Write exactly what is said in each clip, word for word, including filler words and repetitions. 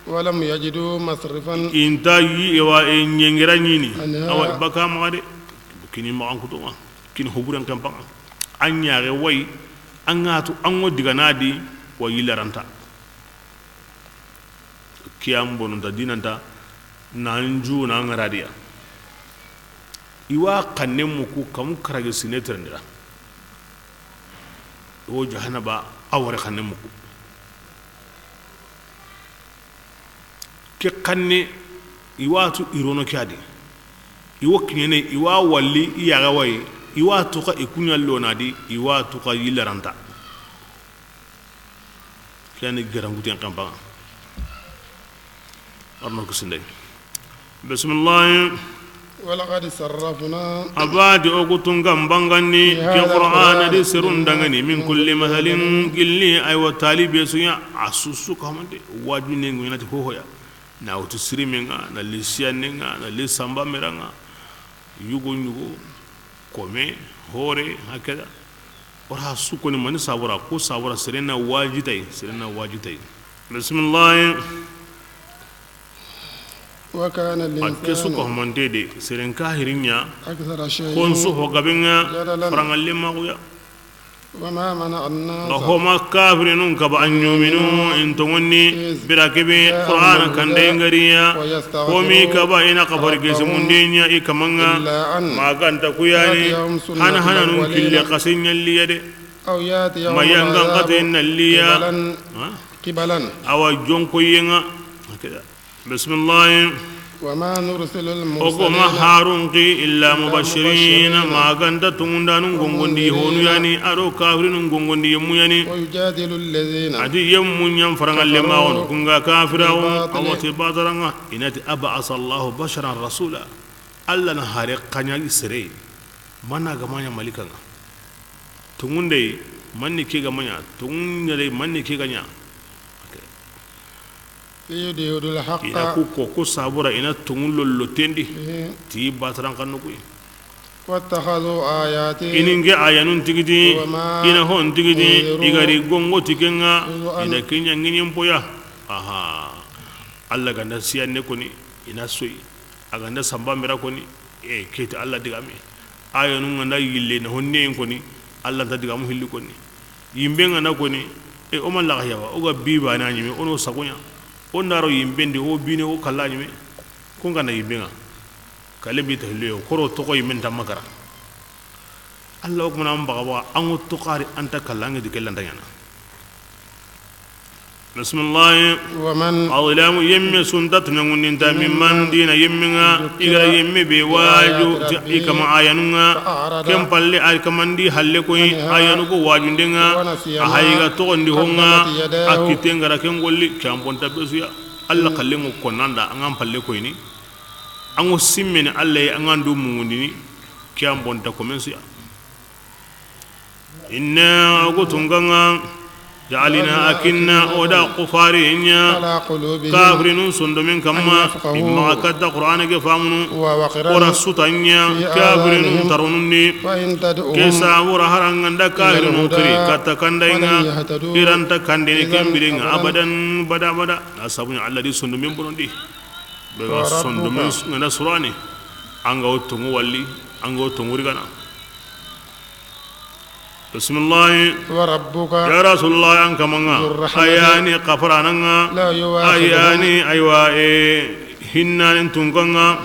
ولم يجدوا مصرفا. I nta yi, ewa, e, ɲengira ɲini. عنها. Awa, baka maxa de. Kini maxan kutonga. Kini hoburen kempanŋa. An ɲaxe wayi. An ŋa tu, an ŋo digana di, wa yilla ranta. Kiyan bononta dinanta. Nan ju na ŋaradiya. I wa xanne muku kamu karage sine terendira. Wo jahannaba a wari xanne muku. Ke xanne, i wa tu i rono ke a di. I wo kiɲene, i wa walli i yaxa wayi. I wa tuxa i kuɲa lona di, i wa tuxa yillaranta. Ke yani garankuten xempanŋa. Arno kisindey. Bisimilahi. ولقد صرفنا. A ba di o ku tunkan bangandi في ke هذا Qur'ana di القرآن serun dangani, من كل مثل, gilli, aywa, talibe suya, a susu kamante, waju ne ngwina ti hohoya. Na wutu sirimenga, na li siyanenga, na li samba meranga. Yugo, yugo, kome, hore, hakada. Ora su koni mani sabura, ko sabura serena wajitay, serena wajitay. Bisimilahi. وكان الإنسان. A ke su ko hamante de, seren kahirinya. أكثر شيء. Kon su ho gabenga, جدلا. Farangalle maguya. وما منع الناس. Ga homa kafirinun kaba an yuminu, in tongonni, إذ bira kebe, جاءهم Qur'ana الهدى kande ngariya. ويستغفروا Komi kaba ina kafar gese ربهم mundenya i kamanga. إلا أن Maganta kuyani, يأتيهم سنة hana hana nun الأولين. Kille kasinyalliya de. أو يأتيهم Mayangan العذاب kate nalliya. قبلا. Ha? قبلا. Awa jonko yenga. Bisimilahi. وما نرسل O ko ma المرسلين harunki illa إلا mubashirina, مبشرين maganta tungundanun gongondi ومنذرين honu yani, ado kafirinun gongondi yemmu yani. ويجادل الذين Adi yemmu nyam farangalle كفروا mawono, kunga kafirawo, بالباطل. Awati bataranga, inati ab'asa Allahu basharan rasula. Allah na hare kanyagi sere. Mana gamanya malikanga. Tungunde, manni ke gamanya, tungunde, manni ke ganya. Okay. ليدحضوا الحق. Ina ku ko, ku sabura ina tungu lollo tendi. به. Ti bataran kanu kuyi. واتخذوا آياتي. Ini nge ayanun tigiti, وما ina hon tigiti, أنذروا igari gongo tikenga, هزوا. Ina kinya nginin poya. Aha. Allah ganda siyanne koni, ina soyi. Aganda samba mira koni, e keti Allah digame. Ayanu nganda yille na honne koni, Allah ta digamu hilli koni. Yimbe ngana koni, e o man laga yawa, o ga biba na nyime, ono sagonya. O ndaro yimbe ndi, o bine, o kala nyime. Ko ngana yimbe nga. Kale bi ta hillo, koro to ko yimbe nta makara. Allah o kuma na mbaga ba, an go to kari anta kala ngi dikella ndanyana. Bisimilahi. ومن Azlamu yemme sunta tuñangundinta ممن mimman dina yemmenga, ذكر igara yemme be waju بآيات ربه i kama ayanunga, فأعرض ken palle ay kamandi halle koy, عنها ayanu go wajundenga, ونسي a hayiga ما togondi honga, قدمت يداه a kitten gara ken golli, ke an bonta besuya. Allah kallengo konnanda, angan palle koyni. Ango simmeni Allah ye, angan du mungundini, ke an bonta komensuya. Inna, o ku tunganga, ja'alna, a kinna, o da kufari nya, على قلوبهم kafirinun sondomen kamma, أن يفقهوه imma katta Qur'ana ke famunu, ووقرا ora sutanya, في kafirinun آذانهم tarunundi, فإن تدعهم ke sabura haranganda kafirinun إلى الهدى kiri, katta kandainga, فلن يهتدوا iranta kandini إذا kembiringa, أبدا. Abadan, bada, bada, na sabunya Allah di sondomen bonondi. Bega وربك sondomen ngana surani, anga o tongu walli, anga o tongu rigana. Bisimilahi. وربك Ya Rasulullah, an kamanga, ذو الرحمة ayani kafarananga, لو يواخذهم ayani, aywa, e, hinnanin tunkanga.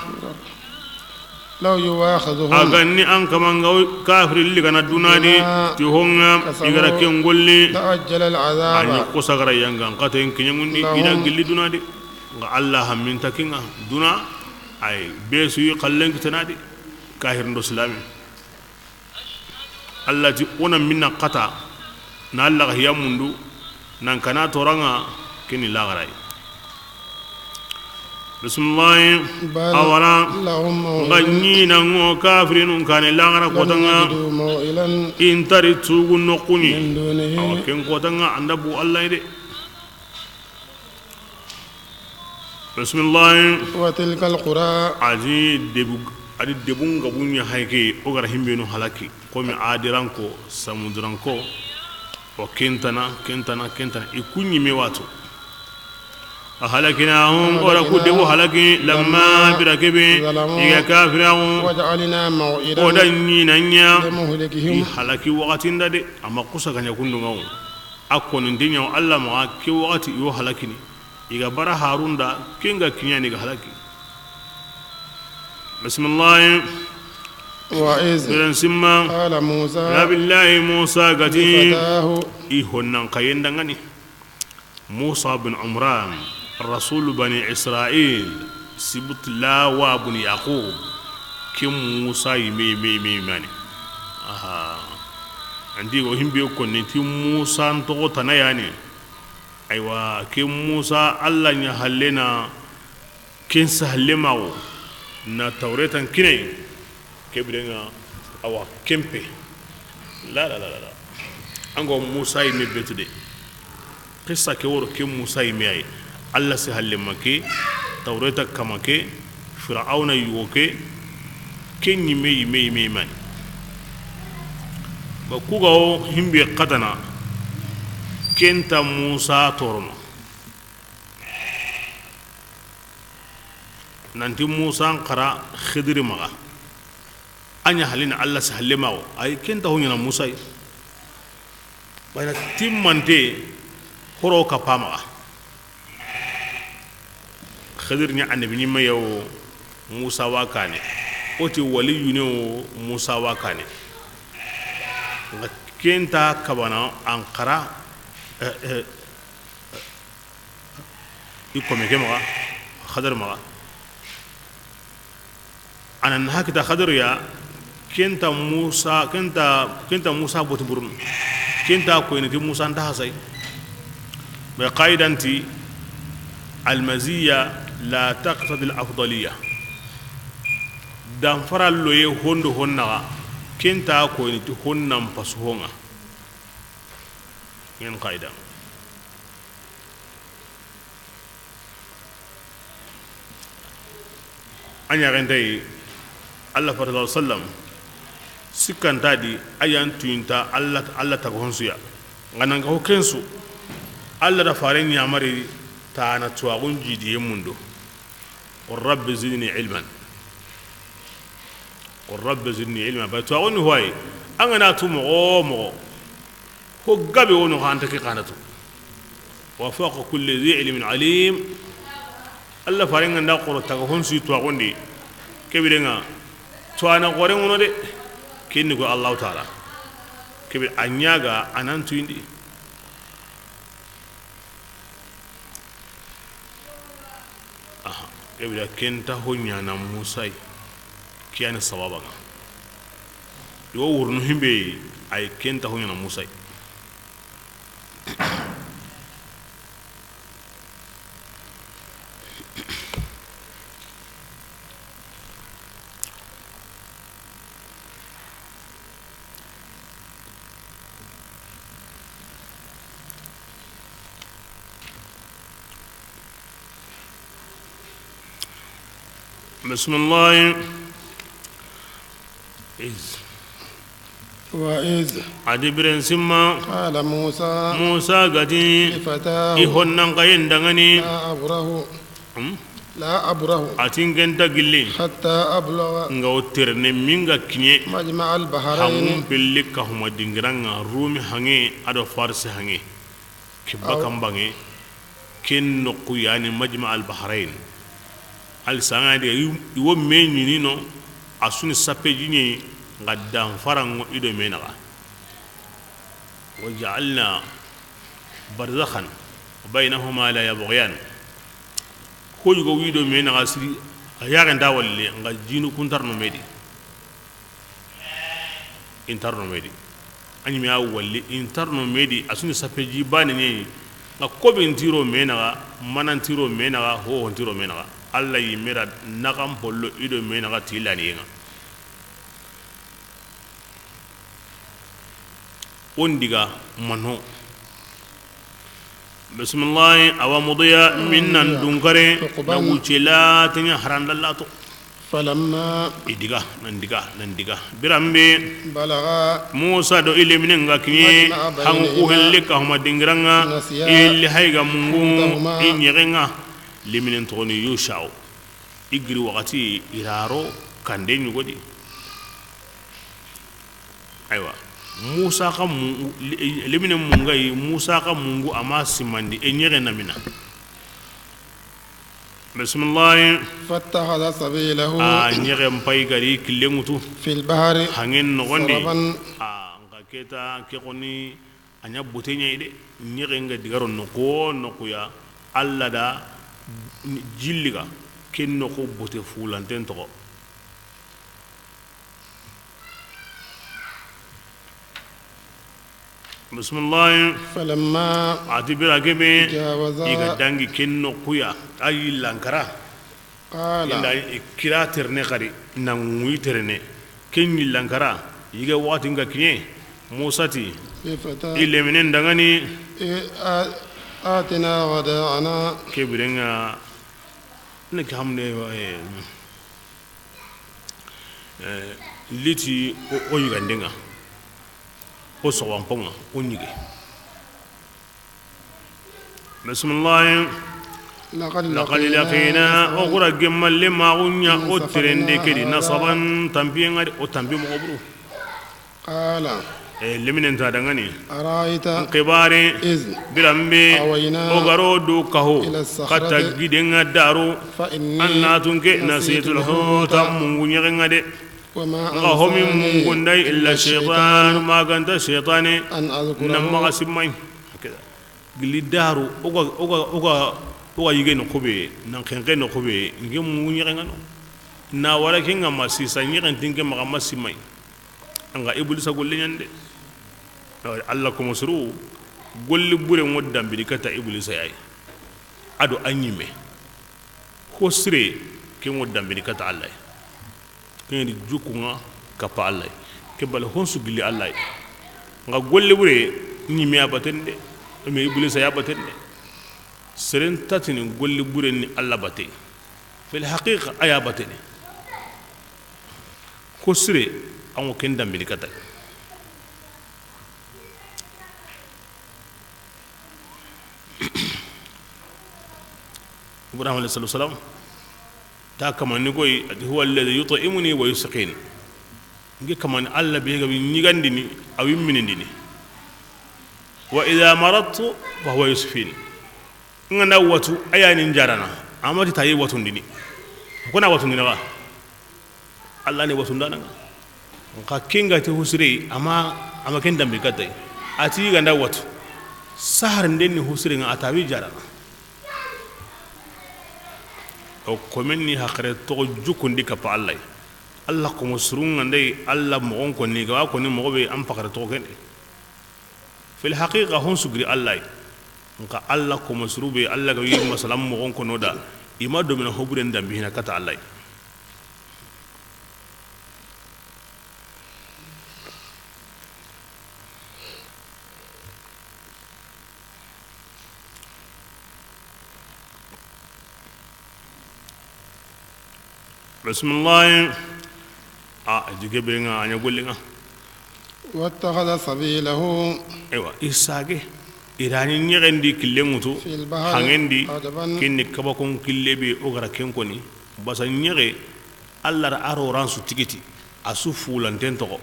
لو يواخذهم a ganni an kamanga, kafiri ligana dunadi, بما ti honga, كسبوا igara ken golli, لعجل العذاب anyi kusagara yangan katen kinyamundi, لهم ina gilli dunadi. Nga Allah hamminta kinga, duna, ay, besu yi kallen kitenadi, kahir ndo silami. Allah ti, wona minna kata, na Allah ga hiya mundu, nan kana toranga, kini lagarai. Bismillah. بل Awara, لهم موعد nga nyina ngo kafirinun kane lagara لن kotanga, يجدوا موئلا intari tugu nokuni. من دونه. Awa, ken kotanga, anda bu Allah de. Bismillah. وتلك القرى. Adi debu, adi debun gabunya hayke, o gara himbenu halaki. Komi Adiranko, Samudiranko, o kentana, kentana, kentana. I kunyi me watu. أهلكناهم, o da ku debu halaki, لما, bire ke be, ظلموا, i ga kafiraxu, وجعلنا موعدا, o da ɲinan ɲa, لمهلكهم, i halaki waxatin da de, a ma kusa ga ɲa kundunŋa wo. A koninten ɲa wo Alla maxa, ke waxati i wo halakini, i ga bara harun da, ken ga kiɲa ni ga halaki. Bisimilahi. وإذ, biren simma, قال موسى, Nabillahi Musa ga ti, لفتاه, i honnan kayen danŋani. Musa bin Umran, rasulu bani Israil, sibt Lawa bin Yaqub, ke Musa yime, yime, yime, yime ni. Aha. An ti o himbe konni ti Musa n toxo tana ya ni. Aywa, ke Musa Alla ɲa halle na ken sahalle maxo na Tawretan kini a yi, ke birenŋa, awa, ken pe. La, la, la, la, la. An ga wo Musa yime betu de. Xisa ke woro ke Musa yime ya yi. Alla sahalle ma ke, Tawreta kama ke, Firawuna yugo ke, ke ɲime, yime, yime, yime ni. Ba ku ga wo himbe xatana, ken nta Musa torono. Nanti Musa n xara Xidiri maxa. A ɲa halini Alla sahalle maxo, ayi, ken nta ho ɲaana Musa yi. Bayna timmante horo kappa maxa. Xidiri ɲa annabi ɲimme ya wo, Musa wa kaane. O ti waliyu ni wo, Musa wa kaane. Nxa ken nta kabana an xara, eh, eh, i kome ke maxa, Xadar maxa. A na na hakita Xadar ya, ken nta Musa, ken nta, ken nta Musa boti burun. Ken nta koyini ti Musa nta hasay. Mais qaidan ti, المزية لا تقتضي الأفضلية. Danfara loye hondo honnaxa, ken nta koyini ti honnan pasu honŋa. Ken qaida. A ɲaxentayi, Allah faare sallallahu alayhi wasallam, sikkanta di, a yan tuyinta Allah, Allah taga honsuya. Nga nan ga ho kensu, Allah da faare ɲamari ta na tuwaxun jidiye mundo. Qul rabbi zidni ilman. Qul rabbi zidni ilma. Ba tuwaxun ni hoyi, an ga na tu moxo moxo. Ho gabe wono xa anta ke xa na tu. Wa fawqa kulli dhi ilmin alim. Allah faaren ga nda xoro taga honsu tuwaxun di. Ke birenŋa tuwana xoren ŋono de. Ken ni ko Allah taala. Ke bire a ɲaga a nan tuyindi. Aha, e bira ken nta ho ɲaana Musa yi, ke ya ni sababa ŋa. I wo wurunu himbe yi, ay ken nta ho ɲaana Musa yi. Bismillahi. Iz. Wa iz. A di biren simma. Qala Musa. Musa ga ti. Li fatahu. I honnan kayen danŋa ni. La abrahu. Hmm? La abrahu. A ti n ke nta gilli. Hatta abluga. N ga wo terene min ga kiɲe. Majma al bahrain. Hanŋun pilli ka huma dingiranŋa, Rumi hanŋe, a do Farsi hanŋe. Ke baka n banŋe, ken noxu ya ni Majma al Bahrain. Al sanga de, i wo me ɲiini no, a su ni sappe ji ɲi, nga danfara ŋo i do me naxa. Wa ja'alna barzakhan baynahuma la yabghiyan. Ho yugo wi do me naxa siri, a yaxen da walle, nga jinu kuntarno me di. Intarno me di. A ɲi me a walli, intarno me di, a su ni sappe ji baane ɲi. Nga kobi ntiro me naxa, mana ntiro me naxa, ho ntiro me naxa. Allah yi me da naxan pollo i do me naxa ti laniyen ŋa. On diga mano. Bismillahi, awa mudiya, min nan dunkare, na wuce la tanya haranda lato. Falamma. I diga, nan diga, nan diga. Birambe. Balaga. Musa do i lemine nga kiɲe, hanŋu ku helle ka huma dingiranŋa, i li hayga mungu, i ɲegenŋa. Leminen toxoni Yusha'u. I giri waxati i ra ro kande ɲugo di. Aywa. Musa xa mu-, le-, leminen mungayi, Musa xa mungu a ma simandi, e ɲexe na mina. Bisimilahi. فاتخذ سبيله. A ɲexen pay gari killen ŋutu. في البحر. Hangen noxon di. سربا. A, nxa keta, ke xoni, a ɲa bote ɲayi de. Ɲexe nga digaro noxo, noxo ya. Alla da jilliga. Ken noxo bote fulanten toxo. Bisimilahi. فلما. A ti bira kebe. جاوزا. I ga dangi ken noxu ya. A yi lankara. قال. Inda i kira terene xari, na ŋuyi terene. Ken yi lankara. I ga waxati nga kiɲe. Musa ti. لفتاه. I leminen dangani. إيه، آ-، آتنا غداءنا. Ke birenga. Ne ke hamne, eh, Eh, liti o, o yigande ŋa, o soxowanpo ŋa, o ɲige. Bisimilahi. لقد لقينا. O xura gemmalle maxu ɲa o terende ke di, nasaban, tampiye ŋa di, o tampi moxo buru. قال. E, leminen ta dangani. أرأيت. N xibare. إذ. Biranbe. أوينا. O garo do kaho. إلى الصخرة. Katta giden ŋa daru. فإني. An na tunke. نسيت. Nasitul huta. Mungu ɲexe ŋa de. وما. Nga homi. أنسانيه. Mungu nda yi. إلا. إلا الشيطان. Shaytan. Ma ganta shaytane. أن أذكره. Na maxa simmay. Gili daru, o ga, o ga, o ga, o ga yige no xube, nan xenxe no xube, nge mungu ɲexe ŋa no. Na wara ke ŋa ma sisa ɲexen tinke maxa ma simmay. Anga Iblisa golle ɲande. Alla komo suru, golli bure ŋo dambini kata Iblisa yayi. Ado a ɲime. Ho sire, ke ŋo dambini kata Alla yi. Ke ŋa ni juku ŋa kappa Alla yi. Ke bale honsu gilli Alla yi. Nga golle bure ɲime ya baten de. Mais Iblisa ya baten de. Seren tatini golle bure ni Alla bate. Fil haqiqa a ya batene. Ko sire, an ŋo ken dambini kata. Ibrahim alayhi salatu wasalam ta kamani koy, ati, "Huwa alladhi yut'imuni wa yusqin." Nge kamani Alla be ga wi ɲigandini, a wi minindini. "Wa idha maradtu fa huwa yashfin." Nga na watu, a ya ni n jarana. Amati tayi watundini. Ko na watundini ga. Alla ni watundana nga. Nka kenga te husire, ama, ama ken dambi katay. Ati ganda watu. Sahar ndenni husire nga atawi jarana. O komen ni hakare to jukundi kapa Alla. Alla ko mo surunga ndey, Alla mo on ko ni ga ko ni mo be am pakare to ken. Fil haqiqa, hon su giri Alla yi. Nka Alla ko ma suru be, Alla ga yi masalan moxon kono da, i ma do mina hoburen dambi hina kata Alla yi. Bisimilahi. A, jige be ŋa, a ɲa golli ŋa. Wattakhadha sabilahu. Ewa, i sage. I ra ni ɲexen di killen ŋutu. Fil bahri. Hanŋen di. Ajaban. Ken ni kabakon kille be o ga ra ken koni. Basa ɲexe, Alla ra a ro ran su tigiti. A su fulanten toxo.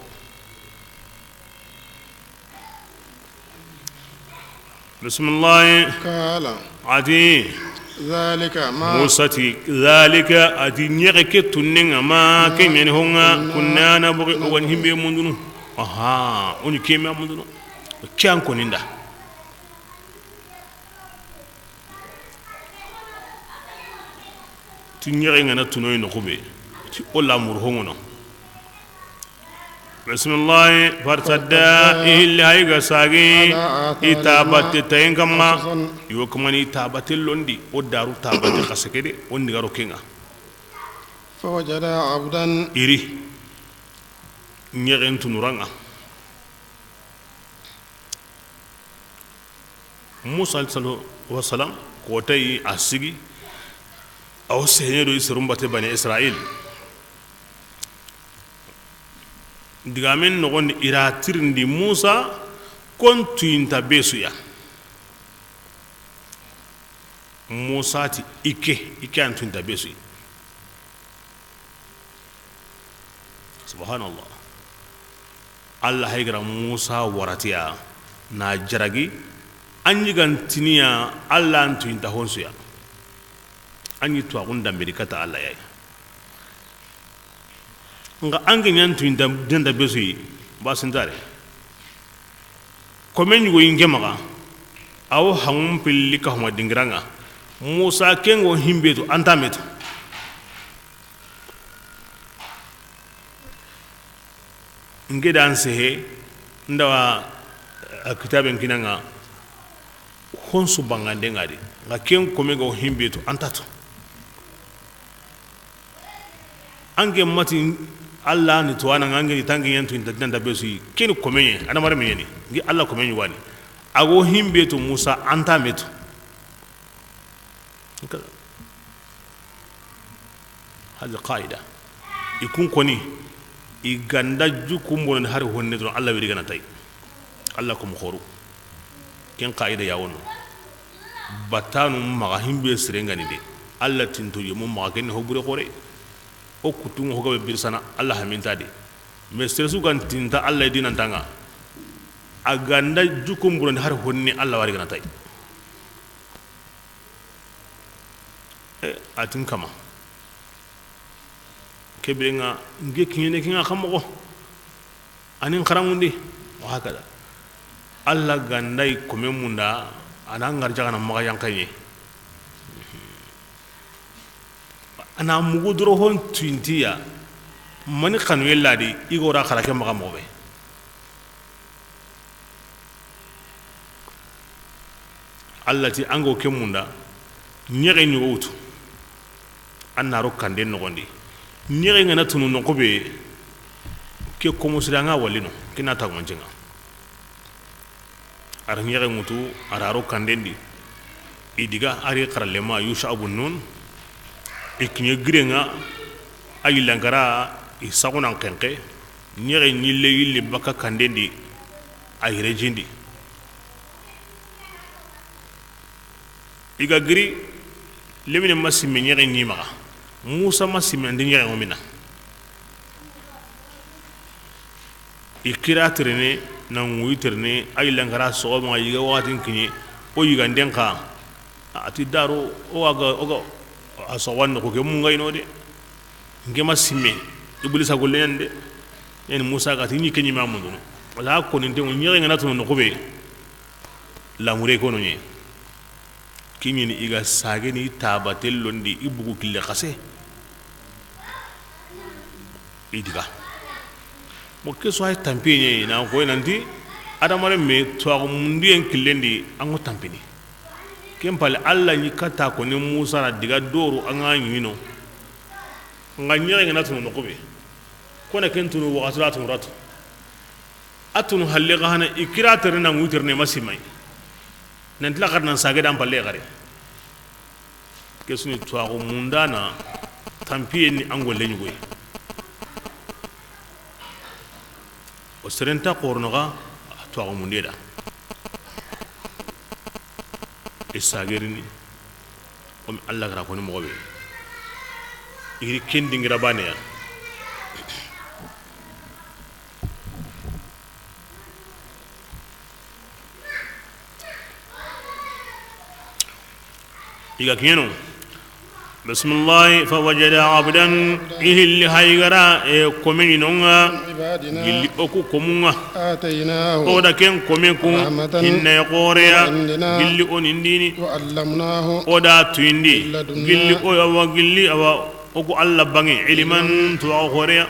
Bisimilahi. Kala. A ti. Zalika ma. Musa ti, zalika, a ti ɲexe ke tunnen ŋa ma, ke ɲani ho ŋa, kunna nabghi, o ga ni himbe mundunu. Aha, o ni ke me mundunu. Ke an koninda. Ti ɲexe ŋa na tunoyi noxu be, ti o lamuru ho ŋono. Bisimilahi, fartadda, i hilli hay ga sagi, ala atharihima, i tabatte tayen kamma, qasasan. Yo kamani i tabatte londi, o daru tabatte xase ke de, o ndigaro ke ŋa. Fawajada abdan. I ri ɲexen tunuran ŋa. Musa alayhi salatu wasalam, kotay a sigi, a wo sehene do i serun bate Bani Israil. Digamen noxondi i ra tirindi Musa, kon tuyinta be su ya. Musa ti i ke, i ke an tunta be su yi. Subhanallah. Allah hay gara Musa waratiya na jaragi, an ɲi gantiniya Allah an tuyinta honsuya. An ɲi tuwaxun dambiri kata Allah yayi. Nxa an ke ɲan tuyinta denta be su yi, ba sintare. Kome ɲugo yi n ke maxa, a wo hangun pilli ka huma dingiranŋa. Musa, ken ŋo himbe tu, an ta me tu. N ke da n sehe, n da wa a kitaben kinanŋa, honsu bangande ŋa di, nxa ken kome ga wo himbe tu, an ta tu. An ke mati Allah ni tuwana ŋa, an ke ni tanki ɲan tu inta dinanta be su yi. Ken ni kome ɲe, adamare me ɲeni. N ke Allah kome ɲi wani. A go himbe tu Musa, an ta me tu. Hadi qaida. I kun koni, i ganda juku mbono hari honne to Allah wiri gana tay. Allah ko mo xoru. Ken qaida ya wono. Batanu maxa himbe sirengani de. Allah tinto yemu maxa ken ho bure xore. O kutunŋo ho gabe birsana Allah haminta de. Mais sere su gan tinta Allah dinantanŋa. A ganda juku mbono hari honne Allah wari gana tay. E, a tin kama. Kebe ŋa, n ke kiɲene ke ŋa xa moxo. Anin xaramundi, wa hakada. Allah ganda i kome munda, a na ŋari jagana maxa yankaye. A na mugu doro hon tuintiya. Mani xanu yella di, i gora xara ke maxa moxo be. Allah ti an go ke munda, ɲexe ɲugo wutu, an na ro kanden noxondi. Ɲexe ŋa na tunu noxu be, ke komo sira ŋa walino, ke na tagumancenŋa. A ra ɲexe ŋutu, a ra ro kanden di. I diga a ri xaralema Yusha bun Nun, i kiɲe girenŋa, a yillankara, i saxunan xenxe, ɲexe ɲille yille baka kanden di, a yire jindi. I ga giri, lemine ma simme ɲexe ɲi maxa. Musa ma simme andi ɲexe ŋo mina. I kira terene, na ŋuyi terene, a yillankara soxo maxa yiga waxatin kiɲe, o yiganden xa, a ti daro, o wa ga, o ga, a soxo wanne ko ke mungayno de. N ke ma simme, Iblisa golle ɲan de. Ɲani Musa ga ti ɲi ke ɲi ma mundunu. Wala ko ni nte ɲexe ŋa na tunu noxu be. Lamure kono ɲe. Kiɲini i ga sageni tabate londi i bugu kille xase. I diga. Mo ke so ay tampiye ɲe na koy nanti adamare me to ago mundiyen killendi an go tampini. Ken pale Allah ɲi kata ko ni Musa ra diga doru an ga ɲino. Nga ɲexe ŋa na tunu noxu be. Kona ken tunu waxatu ra tunu ratu. A tunu halle xa hana i kira tere na ŋuyi tere ne ma simay. Nanti la xarnan sage dan palle xare. Ke suni tuwaxu mundana tampiye ni an golle ɲugoy. O serenta xorono xa tuwaxu munde da. I sagerini. Komi Allah gara koni moxo be. I giri ken dingira baneya. I ga kiɲeno. Bismillahi, fa wajada abdan, i hilli haygara, e, komeni nonga, gilli oku komunga. O da ken kome ku, hinne xoreya, gilli o nindini. O da tuyindi, gilli o awa, gilli awa, oku Allah bangi, iliman, tuwa xoreya.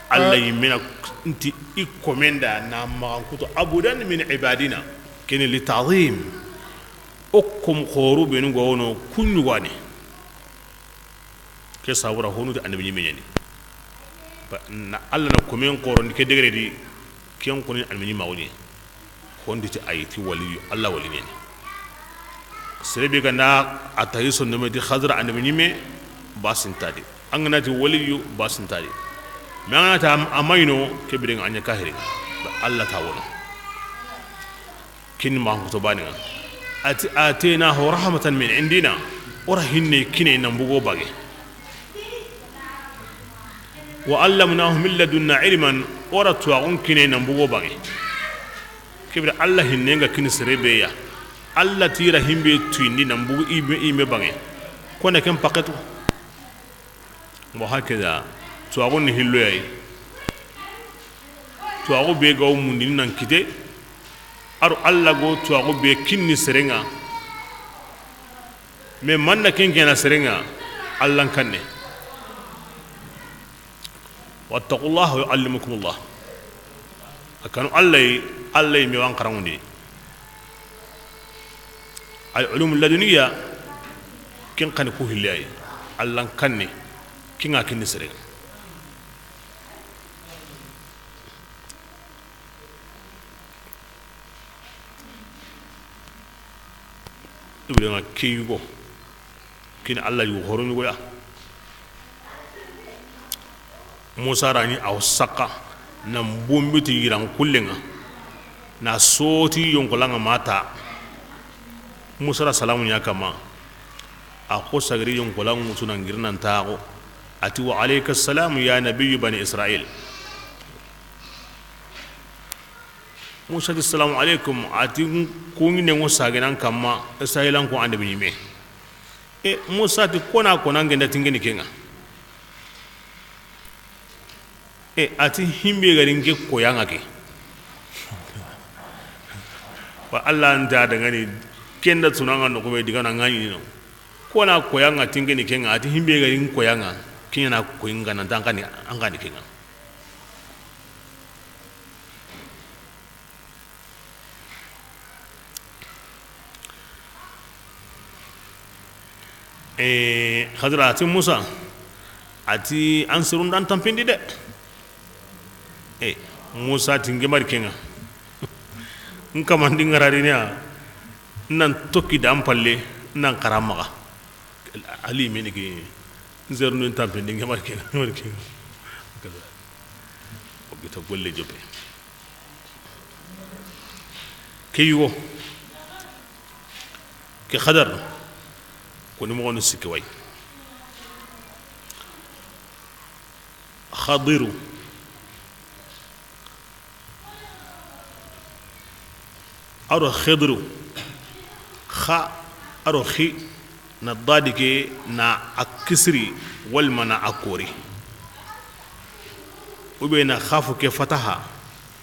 Allah yimmena nti i komenda na maxankuto, abudan min ibadina, kene li ta'zim. O kom xoru benu gowono kuɲugane. Ke sabura honu ti annabi ɲimme ɲani. Na Allah na komen xorondi ke degere di, ken xoni annabi ɲimme xoni. Hondi ti ayi ti waliyu, Allah wali ɲani. Serebe ganda a tayi sondome ti xadra annabi ɲimme, basintadi. An gana ti waliyu, basintadi. Mais an gana ti amayino, ke birenga anya kahiri. Allah ta wono. Kin ma ko to baninga. A ti, "آتيناه رحمة من عندنا", o ra hinne kine nan bugo bage. "وعلمناه من لدنا علما", o ra tuwaxun kine nan bugo bage. Ke bire Alla hinne nga kini sere be ya, Alla ti ra himbe tuyindi nan bugu i me, i me bange. Kone ken paketu. Wa hakada, tuwaxu ni hillo yayi. Tuwaxu be ga wo mundini nan kite, a ro Alla go tuwaxu be kinni sere nga. Mais manna ken kena sere nga, Alla n kanne. "واتقوا الله ويعلمكم الله". A kanu Alla yi, Alla yi me wan xaranŋundi. Al ulum laduniya, ken xani ku hille yayi. Alla n kanne, ken ga kinni sere. Ibrahima ke yugo, kini Alla yugo horo yugo ya. Musa rani aw saka, na mbumbiti yiran kullenga, na soti yonkolanga mata. Musa ra salamu ɲa kama. A ko sagari yonkolangu mutu na ngirnan taxo. A ti, "وعليك السلام يا نبي بني إسرائيل". Musa ti, "Salamu alaikum." A ti, "Kuɲine ŋo sagenan kamma, Israilan ko ande biɲime." E, Musa ti, "Kona, kona ngenda tingeni kenga." E, a ti, "Himbe gari nke koyanga ke." Wa Alla nta dangani, kenda tunanga no ko be digana ngani no. "Kona koyanga tingeni kenga." A ti, "Himbe gari nkoyanga, kiɲana koyinga nan tangani, angani kenga." E, Xadira a ti Musa, a ti, "An serun dan tampindi de." E, Musa ti, "Ngemari kenga. Nkamandi ngarariniya, nan toki dan palle, nan karamaga." Ali meni ki, "N serun tampindi, ngemari kenga, ngemari kenga." Kaza. O gita golle jope. Ke yugo. Ke Xadar, koni moxonu sikki way. Xadiru. A ro Xidru. Xa, a ro xi, na dadi ke, na a kisiri, walma na a kori. Ou bien na xafu ke fataha,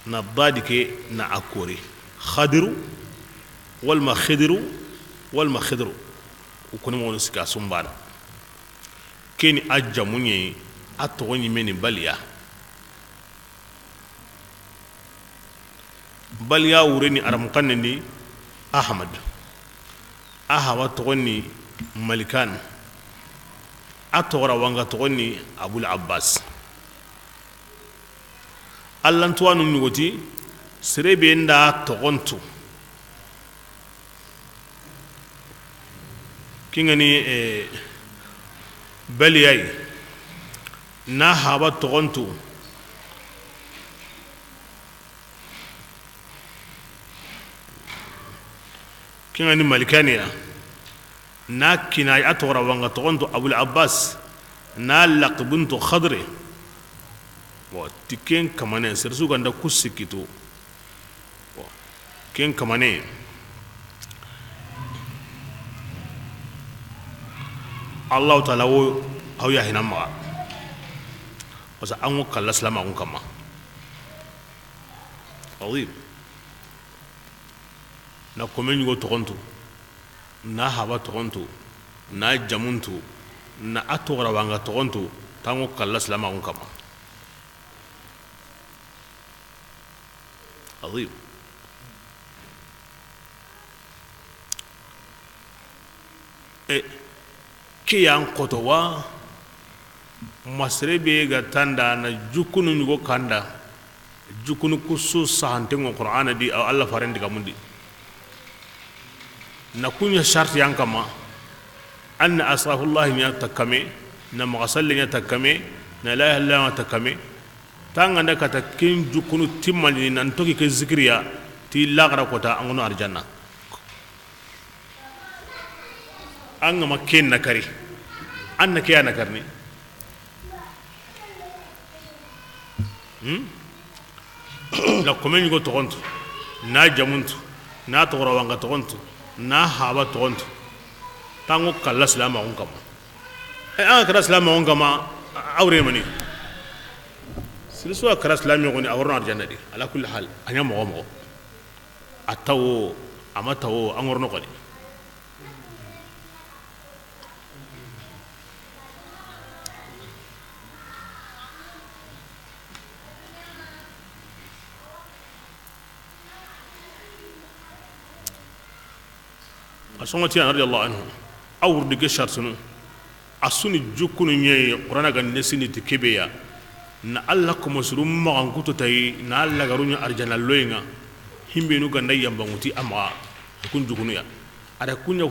na dadi ke, na a kori. Xadiru, walma Xidiru, walma Xidru. O koni moxonu sikka sumbana. Keni a jamu ɲeyi, a toxo ɲimeni Baliya. Baliya wureni aramuxannen di Ahmad. A hawa toxon ni Malikan. A toxora wanga toxon ni Abul Abbas. Allantuwanu ɲugoti, sere be nda toxontu. Kingani, eh, Baliyai na haba toxontu. Kingani Malikaniya. Na kina a toxora wanga toxonto Abul Abbas, na laqabunto Xadre. Bon, ti ken kamane, sere su ganda ku sikkitu. Bon, ken kamane, Allahu Taala wo aw yahina maxa. Parce que an ŋo kalla silamaxun kamma. Azim. Na kome ɲugo toxonto. Na haba toxonto, na jamunto, na a toxora wanga toxonto, tango kalla silamaxun kamma. Azim. E, ke yan xoto wa, ma sere be ga tanda na jukunu ɲugo kanda. Jukunu kusu sahantengo Qur'ana di, aw Allah faren digamundi. Na kuɲa sharti yan kamma, an na astaghfirullah ɲa takkame, na maxa salle ɲa takkame, na la ilaha illallah ɲa takkame. Tanganda kata ken jukunu timmani nan toki ke zikiriya, ti laxara kota angono arjanna. An ga ma ke nakari, an na ke ya nakarini. Hmm? Na kome ɲugo toxontu, na jamuntu, na toxorawanga toxontu, na haba toxontu. Tango kalla silamaxun kama. E, an ga kara silamaxun kama, a wure mani. Sirisu a kara silamaxun ni, a worono arjanna di. Ala kulli hal, a ɲa moxo moxo. A tawo, a ma tawo, an worono xoni. A soŋoti an radiyallahu anhu, a wurdi ke sartunu, a su ni jukkunu ɲeyi, Qur'ana ga nesini ti ke be ya, na Alla komo suru maxan kutu tayi, na Alla garu ɲa arjanna loyen ŋa, himbenu ga nda yambanŋuti a maxa, a kun jukkunu ya, a da kuɲa,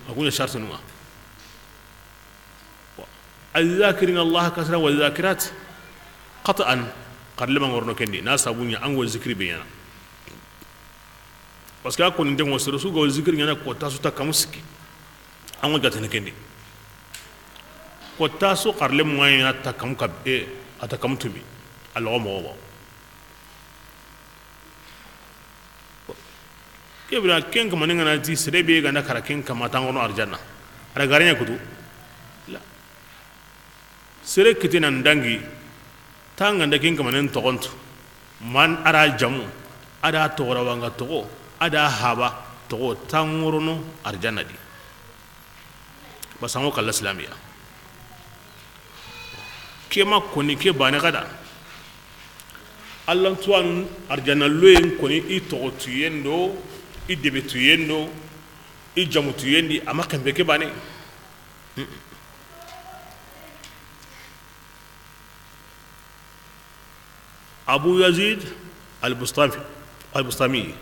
a kuɲa sartunu ŋa. الذاكرين الله كثيرا والذاكرات قطعا. Xarlema ŋa worono ken di, na sabu ɲa an go zikiri be ɲana. Parce que a koni ndengo sere su go zikiri ɲana, ko tasu ta kamu sikki. An go jatene ken di. Ko tasu xarlemu ŋa ɲana ta kamu kab-, e, a ta kamu tumi. A loxo moxo ba. Ke bira ken kama ni ŋa na ti sere be ga na kara ken kama, tangono arjanna. A ra gare ɲa kutu. La. Sere kite nan dangi, tanga nda ken kama nen toxontu. Man a ra jamu, a da toxorawanga toxo, a da haba toxo, tangorono arjanna di. Basango kalla silamiya. Ke ma koni ke bane xada. Allan tuwanu arjanna loyen koni i toxo tuyen do, i debe tuyen do, i jamu tuyen di, a ma xenpe ke bane. Abu Yazid al-Bustami, al-Bustami,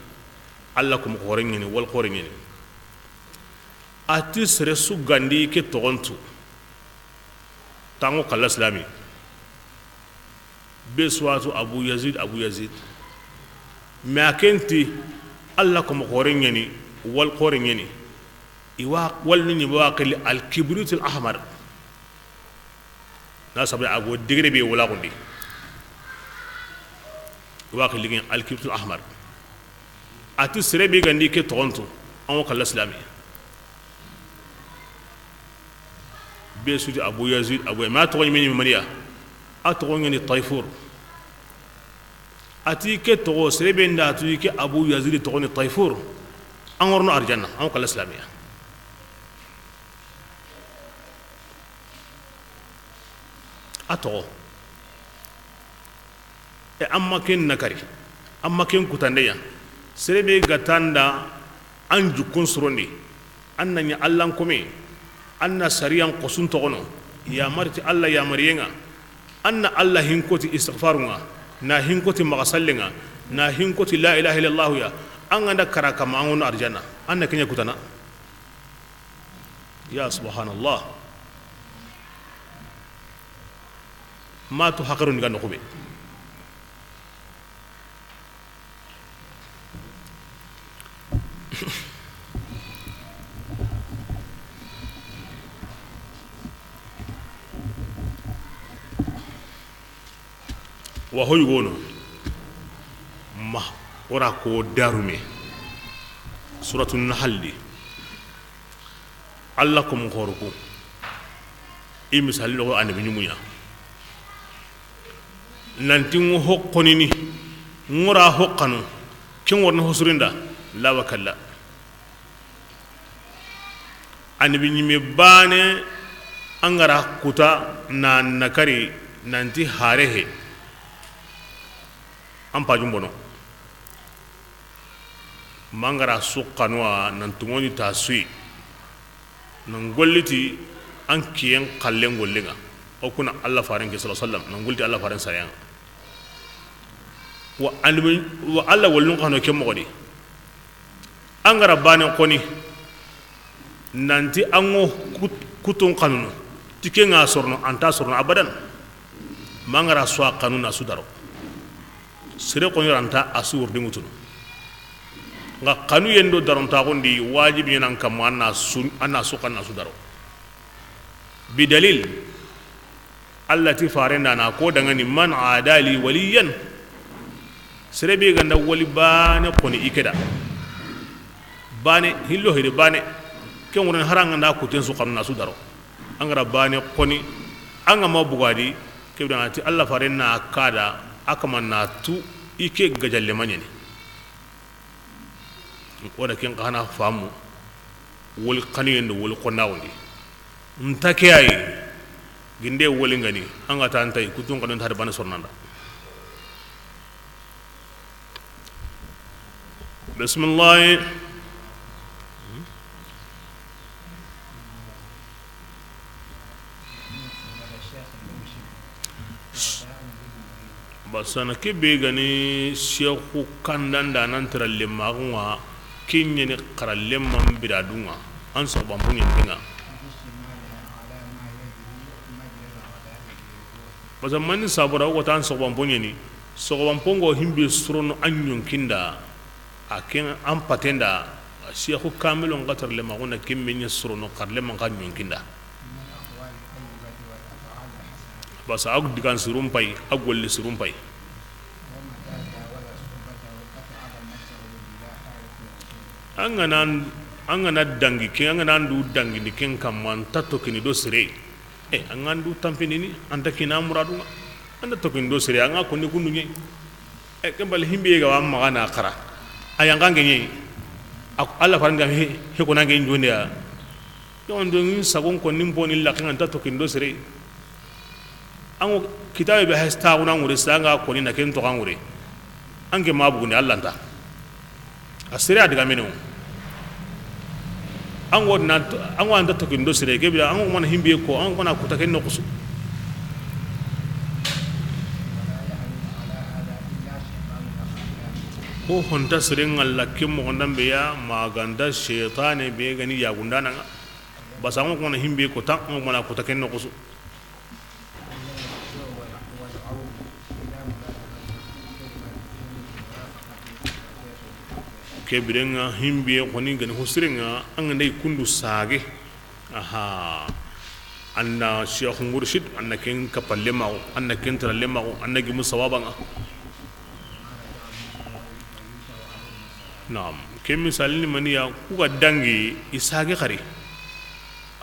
Alla komo xoore ɲeni, wal xoore ɲeni. A ti sere su gandi ke toxontu, tango kalla silami. Be suwatu Abu Yazid, Abu Yazid. Mais a ken ti, Alla komo xoore ɲeni, wal xoore ɲeni. I wa, wal ni ɲi wa xili al-kibritul ahmar. Na sabu a go degere be wala gundi. Wa xilligin al-kibritul ahmar. A ti sere be gandi ke toxontu, an wo kalla silami. Be su ti Abu Yazid, Abu, ma toxo ɲi meni maniya. A toxo ɲeni Tayfur. A ti ke toxo, sere be nda tu ke Abu Yazid toxo ni Tayfur. An worono arjanna, an wo kalla silamiya. A toxo. E, an ma ken nakari, an ma ken kutandeya. Sere be ga tanda an jukkun surondi, an na ɲa Allan kome, an na sariyan xosun toxono, yamari ti Alla yamariyen ŋa, an na Alla hinkoti istighfarun ŋa, na hinkoti maxa sallen ŋa, na hinkoti la ilaha illallahu ya, an ga nda kara kama an wono arjanna, an na ke ɲa kutana. Ya subhanallah. Ma tu haqirun ga noxu be. Wa hoy wono ma wora ko darume. Suratu Nahl di. Alla ko mo xoro ko. I misali lo anabi ɲumuɲa. Nanti ŋo hoqonini, ŋora hoqanu, ken worni hosurinda, la wa kalla. Anabi ɲime bane, an ga ra kuta na nakari nanti harehe. An pajum bono. Mangara suqanuwa nan tungoni ta sui. Nan golliti an kiyen xallen gollen ŋa. O kuna Alla faren ke sallallahu alaihi wasallam, nan golliti Alla faren sayan. Wa almi, wa Alla wallun xano ke moxo di. An ga ra bane xoni, nanti an ŋo kut-, kutun xanunu, ti ke ŋa sorono, an ta sorono abadan. Mangara suwa xanuna su daro. Sere xoni ranta a su wurdi ŋutunu. Nxa xanuyen do darontaxun di wajibi ɲanan kamma, an na su, an na su, an na su daro. Bidalil, Allah ti farenda na ko dangani: "Man adali waliyan." Sere be ga nda wali bane xoni i ke da. Bane, hillo hede bane. Ken wuren haranga nda kuten su xanu na su daro. An ga ra bane xoni, an ga ma bugadi, ke be dangana ti Allah farenda kada, a kama na tu i ke gajalle ma ɲani. Wo da ken xa na famu, woli xanuyen do woli xonnaxun di. Nta ke ayi, ginde woli ngani, an ga ta nta yi, kutun xanu nta hada bana sornanda. Bismillahi. Basana ke be gani sexu kandanda nan tara lemaxunga, ke ɲeni xara leman biradunga, an soxobanpo ɲentenga. Basa mani sabura wo ta an soxobanpo ɲeni, soxobanpongo himbe sorono an ɲonkinda. A ken an patenda, sexu kamilon xa tara lemaxunda, ken me ɲa sorono xara leman xa ɲonkinda. Basa a digan sirun pay, a golli sirun pay. An ga na, an ga na dangi ken, an ga na ndu dangini ken kamma, an ta tokini do sere. E, an ga ndu tampindini, an ta kina muradunga. An ta tokini do sere, an ga konni kundu ɲe. E, ken bal himbe ga wa maxa na xara. A yanqange ɲe. A, Allah faran ga he, he ko nange njonde ya. Don don sagon konni poni la kan ta tokini do sere. An go kitabe be hasta guna ngure sanga konni na ken to ngure. An ke ma bugunde Allah nta. A sere a digamene wo. An go na, an go an ta tokini do sere ke bira, an go mana himbe ko, an go mana kuta ken noxusu. Ko honta sere ngalla ke moxondanbe ya, ma ga nta seytane be gani yagundananga. Basa an go mana himbe ko tan, an go mana kuta ken noxusu. Ke birenga himbe xoni gani ho sirenga, an ga nda i kundu sage. Aha. An na Cheikh Mourchid, an na ken kapalle maxu, an na ken taralle maxu, an na gimu sawabanga. Naam. Ke misali ni maniya, ku ga dangi i sage xari.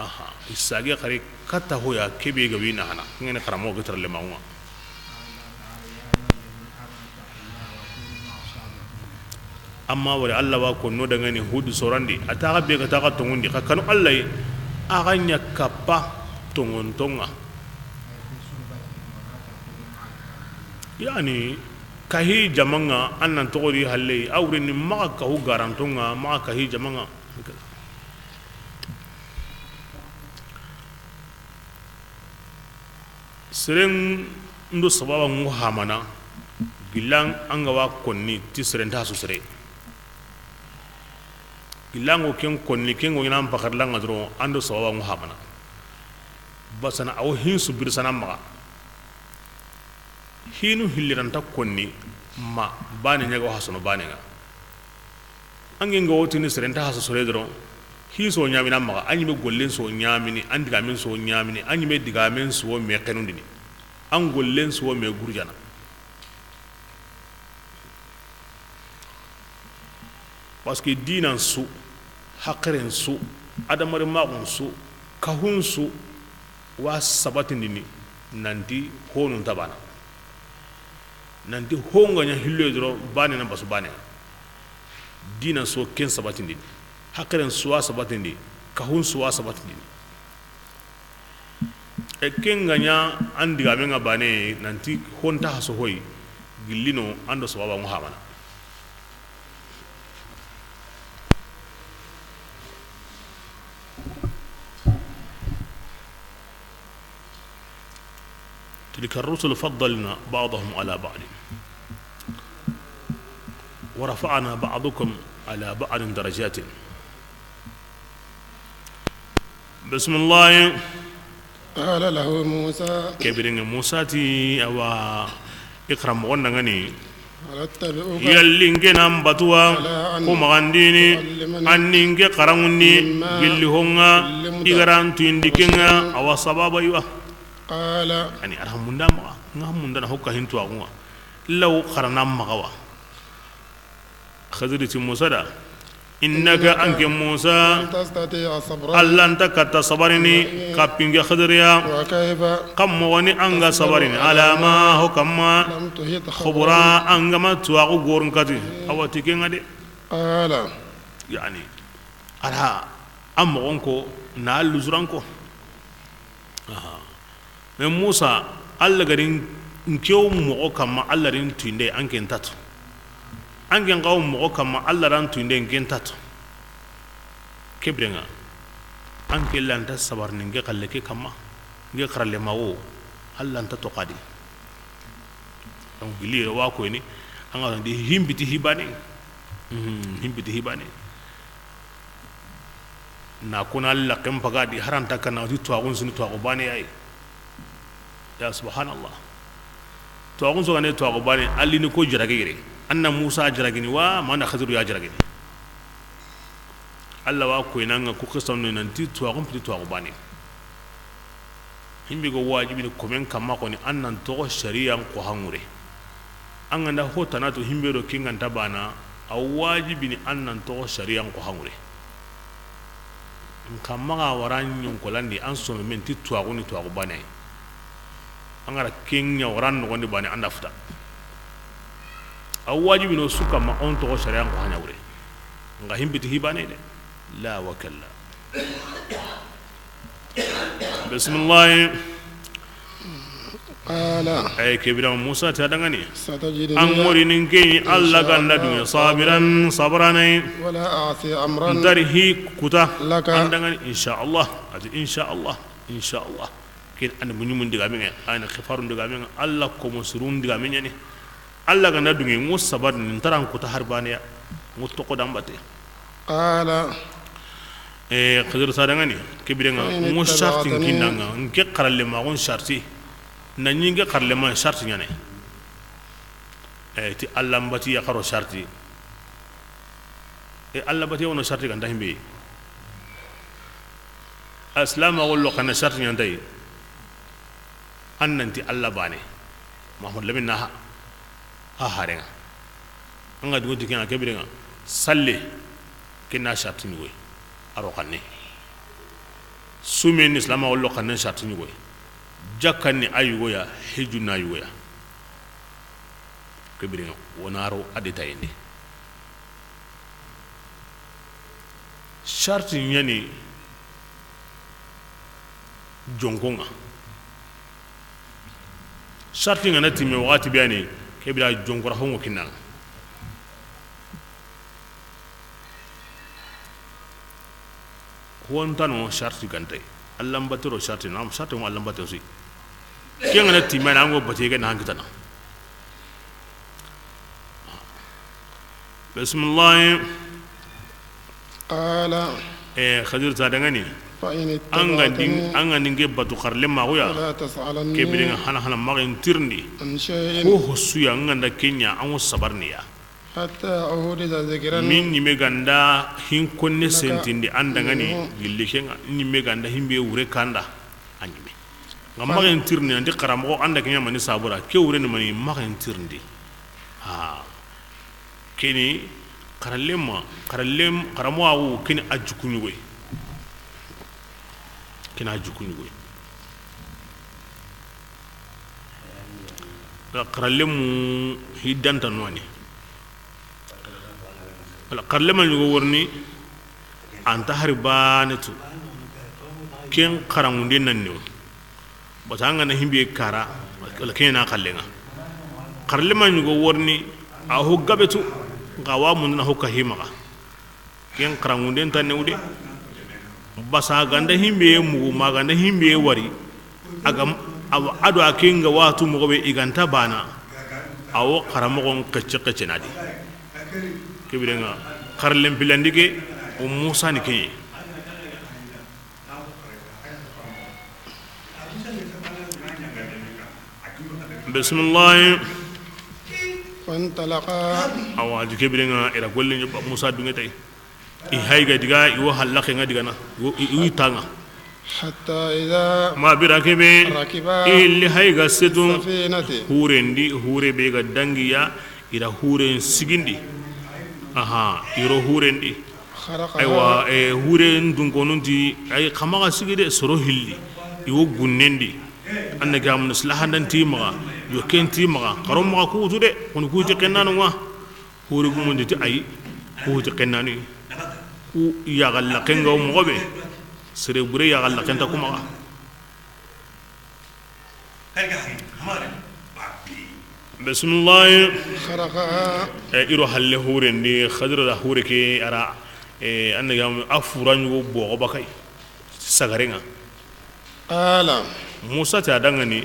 Aha, i sage xari kata hoya kebe ga wi na hana. Ngene xaramo ga taralle maxunga. Amma wari Allah wa konno dangani Hudu sorandi, a taxa be ga taxa tongundi, xa kanu Allah yi, a ga ɲa kappa tongontonga. Yani, kahi jamanga, an nan toxori halle, a wurini maxa kahu garantonga, maxa kahi jamanga. Seren ndo sababa ngo hamana, gillan an ga wa konni ti seren ta su sere. Gillan ngo ken konni, ken ngo ɲana an pakarlanga doro, an do sababa ngo hamana. Basana awo hinsu birsana maxa. Hinu hilliranta konni ma bane ɲaga hasono bane nga. An ge nga wotini seren ta haso sore doro. Hi so ɲamina maxa, an ɲime gollen so ɲamini, an digamen so ɲamini, an ɲime digamen so me xenundini. An gollen so me gurjana. Parce que dinan su, haqiren su, adamaren maxun su, kahun su, wa sabatindini nanti honu nta bana. Nanti honga ɲa hilloye doro bane na basu bane. Dina so ken sabatindini. Haqiren su wa sabatindi, kahun su wa sabatindini. E ken ga ɲa an digamen ŋa bane nanti honta haso hoyi gillino an do sababa ŋo hamana. تلك الرسل فضلنا بعضهم على بعض ورفعنا بعضكم على بعض درجات. Bisimilahi. قال له موسى. Ke biren ŋa Musa ti, awa, i xaranmoxon da ŋa ni, Yalli n ke na n batu wa, ko maxandini, an ni n ke xaranŋundi, gilli ho ŋa i ga ra n tuyindi ke ŋa, a wa sababa yi wa. Ani, a ra munda maxa, n ga munda na hokka hin tuwaxu ŋa, law xarana maxa wa. Xidiri ti Musa da, innaka, an ke Musa, Alla nta katta sabarini, kappi n ke Xidiriya. Kam moxoni an ga sabarini, ala ma, ho kamma, xubura, an ga ma tuwaxu gorun kati, a wa ti ke ŋa de. Yani, a ra, a moxon ko, na lusuran ko. Mais Musa, Alla ga ri n ke wo moxo kamma, Alla ri n tuyinde, an ke nta tu. An ke n xa wo moxo kamma, Alla ra n tuyinde, n ke nta tu. Ke biren ŋa, an ke lanta sabarini n ke xalle ke kamma, n ke xaralle ma wo, Alla nta to xadi. Donc, gili wa koyini, an ga di himbiti hibane. Himbiti hibane. Na kuna laxen paga di haranta kana ti tuwaxun suni tuwaxu bane yayi. Ya subhanallah. Tuwaxun sogane tuwaxu bane, alli ni ko jaragi yere. Anna Musa jaragini wa, mana Xadiru ya jaragini. Alla wa koyini an ŋa ku xisanu nanti tuwaxun piti tuwaxu bane. Himbe go wajibini komen kamma xoni, an nan toxo sariyan ko hangure. An ga nda ho tana to himbe do kinga nta bana, a wajibini an nan toxo sariyan ko hangure. N kamma ga wara ɲonkolandi an sono men ti tuwaxu ni tuwaxu bane. An ga ra kenya wara noxondi bane an da futa. A wajibini o su kamma on toxo sariyan ko hangure. N ga himbiti hibane de. La wa kalla. Bisimilahi. Qala. Ay, ke biren ŋa Musa ti a danŋa ni. Satajiduni. An ŋori ni n ke yi Alla ga nda duŋe sabiran, sabarane. Wala a'si amran. N ta ri hi kuta. Laka. An danŋa ni, insha Allah. A ti, insha Allah, insha Allah. Ken an muɲumun digamen ŋa, an xifarun digamen ŋa, Alla komo surun digamen ɲa ni. Alla ga nda duŋe, n ŋo sabarini, n ta ra n kuta hari bane ya, n ŋo toxo da n bate. Qala. Eh, Xidiri sa danŋa ni, ke biren ŋa, n ŋo sarti n kinna ŋa, n ke xaralle ma, n ŋo sarti. Na ɲi n ke xaralle ma sarti ɲaana. Eh, ti Alla n bati ya xaro sarti. E Alla bati ya wono sarti ga nta himbe. Al-Islam a gollo xanne sarti ɲa nta yi. An nanti Alla bane. Mahamadu Lamin na ha, ha haren ŋa. An ga duŋe ti ken ŋa ke biren ŋa. Salle, ken na sarti ɲi goy. A ro xanne. Sumen ni Islam a gollo xanne sarti ɲi goy. Jakkan ni a yugo ya, hijjun na yugo ya. Ke biren ŋa, wona ro a détaillé ndi. Sarti ɲa ni jonkon ŋa. Sarti ga na timme waxati be ya ni, ke bira jonkora hongo kinna ŋa. Hontano sarti ga nta yi. Alla n bate ro sarti na, sarti mo Alla n bate su yi. Ken ga na timme na, an ŋo bate ke na hankitana. Bisimilahi. Qala. Eh, Xidiri sa danŋa ni. Fa in ittaba'tani. An ga ndi, an ga ndi n ke batu xaralle ma xuya. Fala tas'alanni. Ke biren ŋa hana hana maxa in tirindi. An shay'in. Ho ho su ya, an ga nda ken ɲa, an ŋo sabarini ya. Hatta uhditha dhikran. Min ɲi me ga nda hin konne sentindi an danŋa ni, gilli ken ŋa, ɲi me ga nda himbe wure kanda. A ɲi me. N ga maxa in tirindi, nanti xaramoxo an da ke ɲa mani sabura, ke wure ni mani maxa in tirindi. Ha. Keni xaralle ma, xaralle, xaramoxo a wo, keni a juku ɲi goy. Keni a juku ɲi goy. Xaralle mu hiddanta no ni. Wala xaralle ma ɲi go worini, an ta hari bane tu. Ken xaranŋunde nan ni wo. Bata an ga na himbe kara, wala ken na xalle ŋa. Xaralle ma ɲi go worini, a ho gabe tu, n xa wa mundana ho ka himaxa. Ken xaranŋunden ta newude. Basa ganda himbe mugu, ma ganda himbe wari. Agam, awa, ado a kenga watu mogo be i ga nta bana. Awo xaramoxon xecce xecce na di. Ke biren ŋa, xarallen pilandi ke, o Musa ni keɲe. Bisimilahi. فانطلقا. Awa, a di ke biren ŋa, i ra golle ɲo ba Musa dunŋe tay. I hayi ga diga, i wo hallaxe ŋa digana, i wo, i, i wi tanga. حتى إذا Ma bira ke be, ركبا i li hayi ga setu, السفينة huren di, hure be ga dangiya, i ra huren sigindi. Aha, i ro huren di. خرقها. Aywa, e, huren dunkonun ti, ay, xa maxa sigi de, soro hilli. I wo gunnen di. An na ga mun silahandan ti maxa, yokken ti maxa, xaro maxa kutu de, kun kuti xennanu ŋa. Hori gumundi ti ayi, ku huti xennani. Ku yaxallaxen ga wo moxo be, sere bure yaxallaxen ta ku maxa. Bisimilahi. خرقها. E, i ro halle huren di, Xadira da hure ke a ra, e, an na ga a fura ɲugo boxo bakay, sagarenŋa. قال Musa ti a danŋa ni,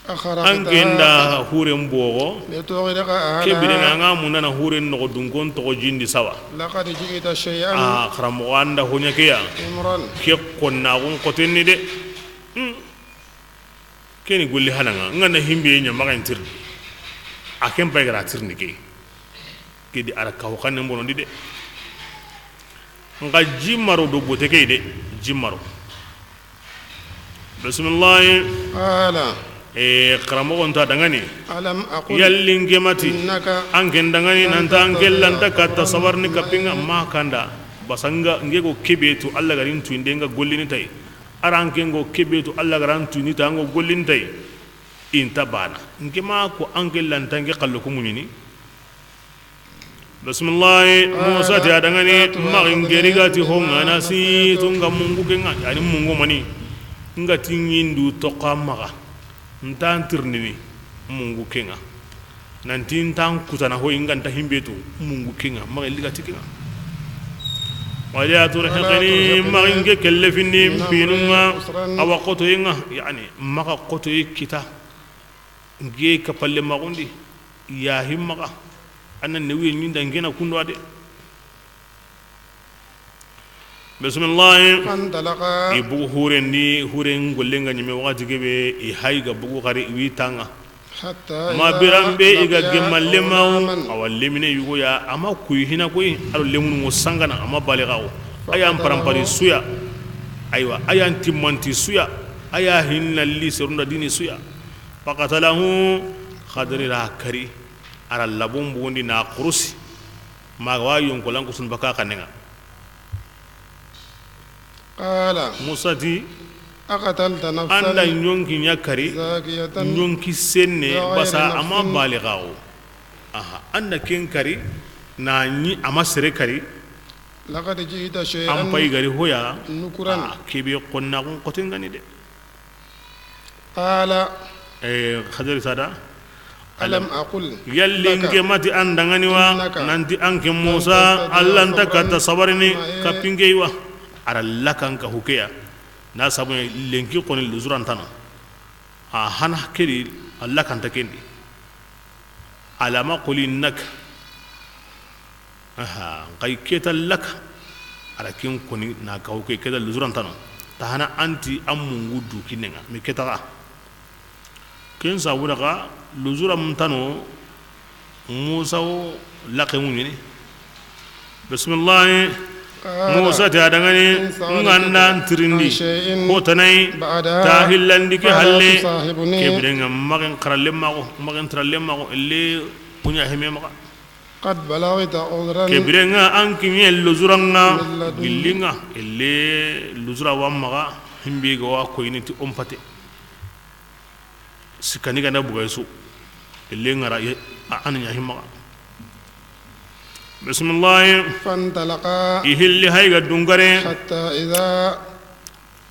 أخرقتها an ke nda huren boxo, لتغرق ke biren ŋa أهلها an ga mundana huren noxo dunkon toxo jindi saba. لقد جئت شيئا A, xaramoxo, an da hoɲa ke ya, إمرا. ke xonnaxun xoten ni de. Hmm. Ke ni golli hana ŋa, n ga na himbe ɲa maxa n tirindi. A ken pay ga ra tirindi ke. Ke di a ra kawo xannen bonondi de. Nxa ji maro do bote ke de, ji maro. Bisimilahi. قال E, xaramoxon ta danŋa ni. ألم أقل Yalli n ke ma ti, إنك an ke n danŋa ni, لن nan ta an ke تستطيع lanta katta معي sabarini kappinŋa, ma kanda. Basanga nge go ke be tu, Alla ga ri n tuyinde n ga gollini tay. A ra n ke n go ke be tu, Alla ga ra n tuyini ta, n go gollini tay. I nta bana. N ke ma ko an ke lanta n ke xallo ku muɲini. Bisimilahi. Musa ti a danŋa ni, maxa n ke ri ga ti ho ŋa na si tu n ga mungu ke ŋa, yani mungu mani. N ga ti ɲindu toxa maxa. N ta n tirindini mungu ke ŋa. Nanti n ta n kutana hoyi n ga nta himbe tu mungu ke ŋa, maxa n li ga ti ke ŋa. Wala turhiqni, maxa n ke kellefindi n pinu ŋa, awa xotoye ŋa, yani maxa xotoye kita. N ke kapalle maxundi, yahi maxa, an na newuye ɲinda n ke na kundo a de. Bisimilahi. فانطلقا I bugu huren di, huren gollen ga ɲeme waxati ke be, i hayi ga bugu xari, i wi tanga. حتى Ma إذا biran be i ga لقيا gemma lemaxu, غلاما awa lemine yugo ya, a ma kuyi hina koyi, a do lemunu ŋo sangana, a ma baligaxu. A ya n parampari suya, aywa, a ya n timmanti suya, a ya hinna li serunda dini suya. فقتله. Xadiri ra kari, a ra labon bugundi na xurusi. Maxa wa yonkolan kusun baka xannen ŋa. قال Musa ti, أقتلت an da نفسا ɲonki ɲa kari, زكية ɲonki senne, بغير basa a ma نفس baligaxu. Aha, an da ken kari, na ɲi a ma sere kari, لقد جئت an شيئا pay gari hoya, نكرا a, ke be xonnaxun xoten ga ni de. قال E, Xadiri sada. ألم أقل Yalli n لك ke ma ti an danŋa ni wa, إنك nanti an ke Musa, لن تستطيع Alla nta katta صبرا sabarini, معي kappinke wa. A ra lakan ka hukeya. Na sabu lenki xoni luzuran tano. A hana kedi, a lakanta kendi. Alama quli innaka. Aha, nxay keta laka. A ra ken koni na kawo ke keta luzuran tano. Ta hana anti an mungu du kinnenga. Mi keta ga. Ken sabu daga luzuran tano Musa wo laqe ŋuɲini. Bisimilahi. Musa ti a danŋani, n ga nda n tirindi ko tanayi ta hillandi ke halle. Ke birenŋa maxen xarallen maxo, maxen tarallen maxo, elle kuɲa heme maxa. Ke birenŋa an kiɲe luzuranŋa gillinŋa, elle luzura wa maxa, himbe ga wa koyini ti on pate. Sikkandi ganda bugay su, ille ŋara, a na ɲa himmaxa. Bisimilahi. I hilli hay ga dungare.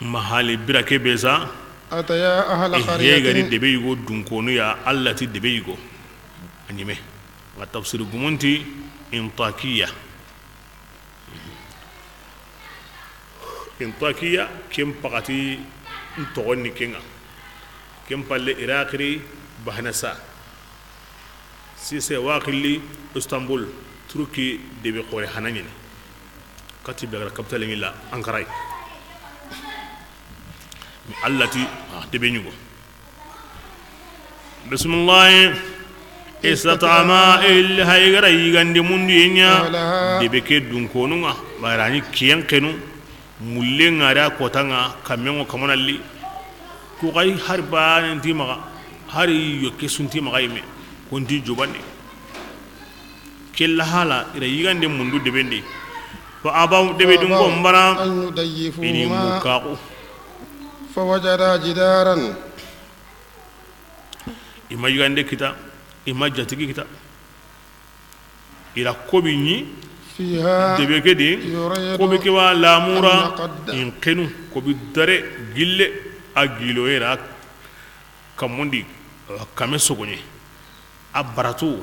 Ma hali bira ke be sa. I hegari debe yugo dunkonu ya, Alla ti debe yugo. A ɲime. Nga tafsir gumunti Intakiya. Intakiya, ken paxati n toxon ni kenŋa. Ken palle Iraqiri Bahnasa. Sise waxilli Istanbul, Turki debe xore hana ɲeni. Kati be gara capital ŋilla Ankaray. Alla ti, ah, debe ɲugo. Bisimilahi. Istatama, il haygara yigande mundu yenya. Debe ke dunkonunga, barani kiyen kenu, mulle ngara kotanga, kamengo kamanalli. Ku kay har banen ti maga, har yokke sunti maga yime, konti jobane. Kella hala, ira yigande mundu debendi. Fa abaw, debe dunko mbara, ini mukaku. Fawajada jidaran. I ma yigande kita, i ma jatigi kita. Ila kobi ni, fiha, debe ke di, yuridu, kobi ke wa lamura, an yaqadda, in kenu, kobi dare, gille, a gilo era, kamundi, kame sogoñe, a baratu,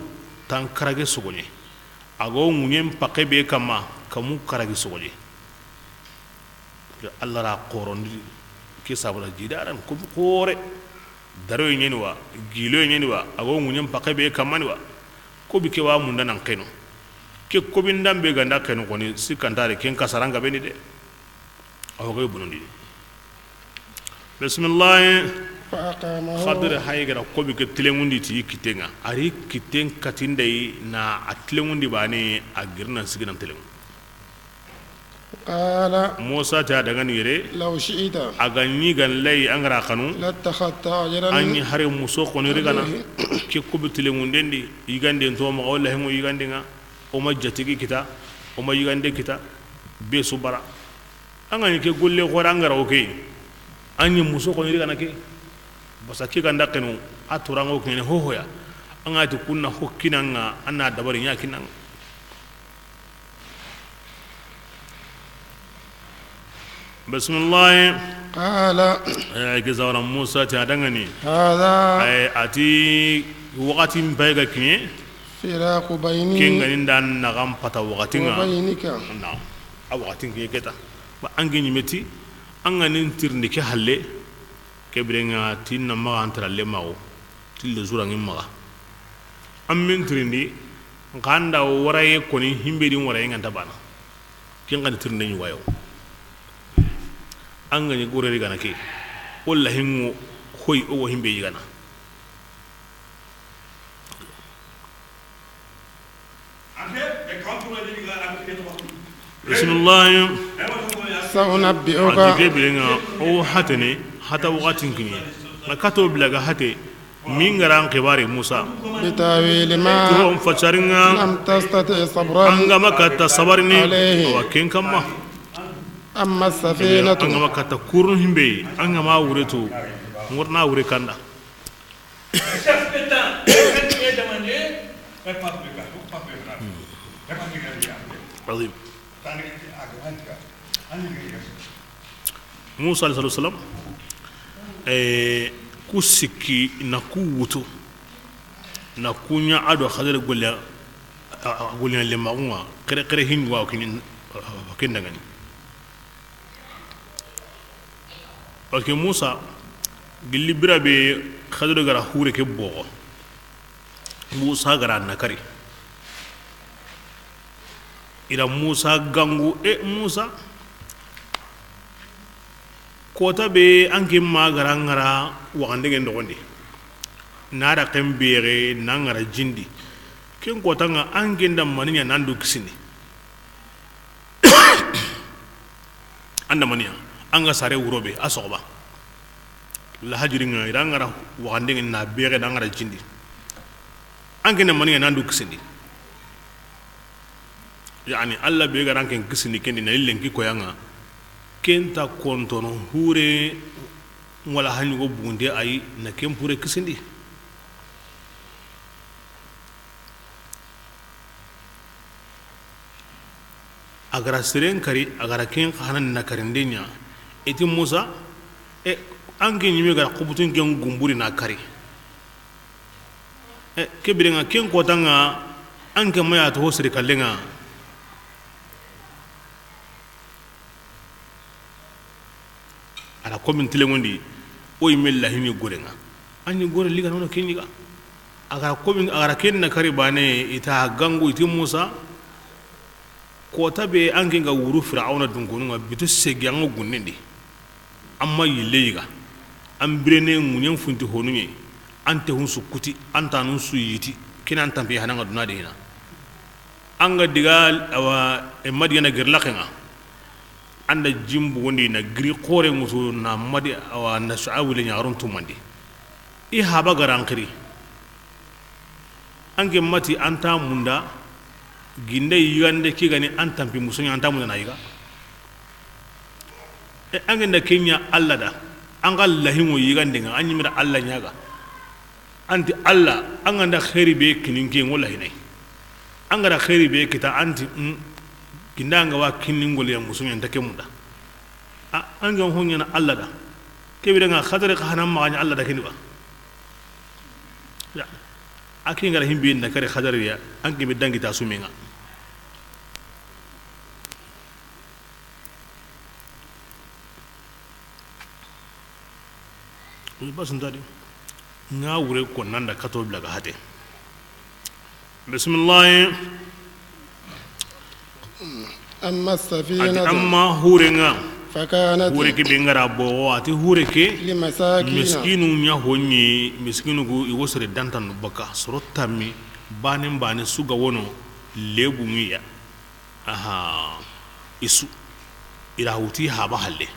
tan karage sogoñe, a go ŋuñen pake be kama, kamu karagi sogoñe. Allah ra xorondi ke sabura jidaran, kobi xore. Daroye ñeni wa, giloye ñeni wa, a go ŋuñen pake be kamani wa. Kobi ke wa munda nan kenu. Ke kobi ndan be ganda kenu koni, sikantare ken kasaranga beni de. Awo ke bunundini. Bismillah. Fa aqamahu. Xadir haygara kobi ke tilengundi ti kitenga. Ari kiten katindayi na a tilengundi bane a girnan siginan tilengu. Qala. Musa ta dangani yere. Law shi'ta. A ga ñi gan lay an gara xanu. Lattakhadta ajran. An ñi hare muso xoni rigana. Alayhi. Ke kobi tilengunden di, yiganden to ma, wala hengo yigandenga. O ma jatigi kita, o ma yigande kita, be su bara. An ga ñi ke golle xore an gara o ke. An ñi muso xoni rigana ke. Basa ke ganda kenu, a turango kene hohoya. An ga ti kunna hokkinanga, an na dabari ña kinanga. Bismillah. Qala. Eh, ke zawara Musa ti a dangani. Hadha. Eh, a ti wakati mpe ga kiñe. Firaqu bayni. Ken ga ni nda naxan pata wakati nga. Wa baynika. Na. A wakati nke keta. Ba an ke ñimeti, an ga ni tirindi ke halle. Ke birenga tinna maxa antara le maxo. Tille zura ngi maxa. An min tirindi, nxa an da waraye koni, himbe di waraye nganta bana. Ken xa ni tirinde ñugayo. An ga ñi gore rigana ke, o lahingo hoy o wo himbe yigana. Bismillah. Sa'unabbi'uka. A ti ke birenga, o hatene, hata wakati nkini. Na kato bilaga hate, min garan xibari Musa. Bitawili ma. Turon facaringa. Lam tastati sabran. An ga ma katta sabarini. Alayhi. Wa ken kamma. Amma safinatu. An ga ma katta kurun himbe, an ga ma wuretu. Ngorna wure kanda. Azim. Musa alayhi salatu wasalam, eh, ku sikki na ku wutu, na ku ña a do Xadira golle, a, a, golle na lemaxunga, xere, xere hinwa kini, a, a, ken dangani. Parce que Musa, gilli bira be Xadira gara hure ke boxo, Musa gara na kari. Ira Musa gangu, e Musa, kota be an ke ma gara ngara waxande ngen doxondi. Na ra ken bere na ngara jindi. Ken kota nga an ke nda maniya nan du kisini. An da maniya, an ga sare wuro be, a soxoba. La hajiri nga, ira ngara waxande ngen na bere na ngara jindi. An ke nda maniya nan du kisindi. Yani, Allah be ga ran ken kisindi kendi na illen ki koyanga. Ken ta kontono hure wala hanyu go bunde ay na ken pure kisindi. A gara siren kari, a gara ken xanan na karinde ña. Iti Musa, e, an ke ñime gara xubutun ken gumburi na kari. E, ke birenga ken kotanga, an ke maya to ho siri kallenga. A ra komin tilengondi, o yimme lahini gorenga. An ni gore liga nono ken yiga. A ga ra komin, a ga ra ken na kari bane, ita gangu iti Musa. Kota be an ke nga wuru Firawuna dunkonunga bitu segi an ga gunnendi. An ma yille yiga. An birene ŋuñen funti honuñe. An te hun su kuti, an tanun su yiti. Kinan tampi hana nga duna de hina. An ga diga awa e madiga na giri laxe nga. An da jimbu wondi na giri xore ŋutu na madi awa na su'awu le ɲaxarun tumandi. I haba ga ra n xiri. An ke mati an ta munda. Ginde yigande ke gani an tampi musoɲa an ta munda na yiga. E an ke nda ke ɲa Alla da. An ga lahiŋo yigande nga an ɲimira Alla ɲaga. Anti Alla, an ga nda xeeri be kini n ke ŋo lahinay. An ga ra xeeri be kita anti, mm, kinda an ga wa kini n goliya musuɲa nta ke munda. A, an ga ho ɲana Alla da. Ke bire nga xadari xa hana maxa ɲa Alla da kini ba. Ya. A ke nga ra himbe na kare xadari ya, an ke be dangi ta sumenga. Basuntadi. Nga wure ko nanda kato bila ga hate. Bismillah. أما السفينة. Ati amma hure nga. فكانت. Hure ke be nga ra bogo ati hure ke. لمساكين. Miskinu ɲa honyi, miskinu gu i wo sere dantanu baka soro tammi bane bane su ga wono lebu ŋiya. Aha. Isu. I ra wuti haba halle.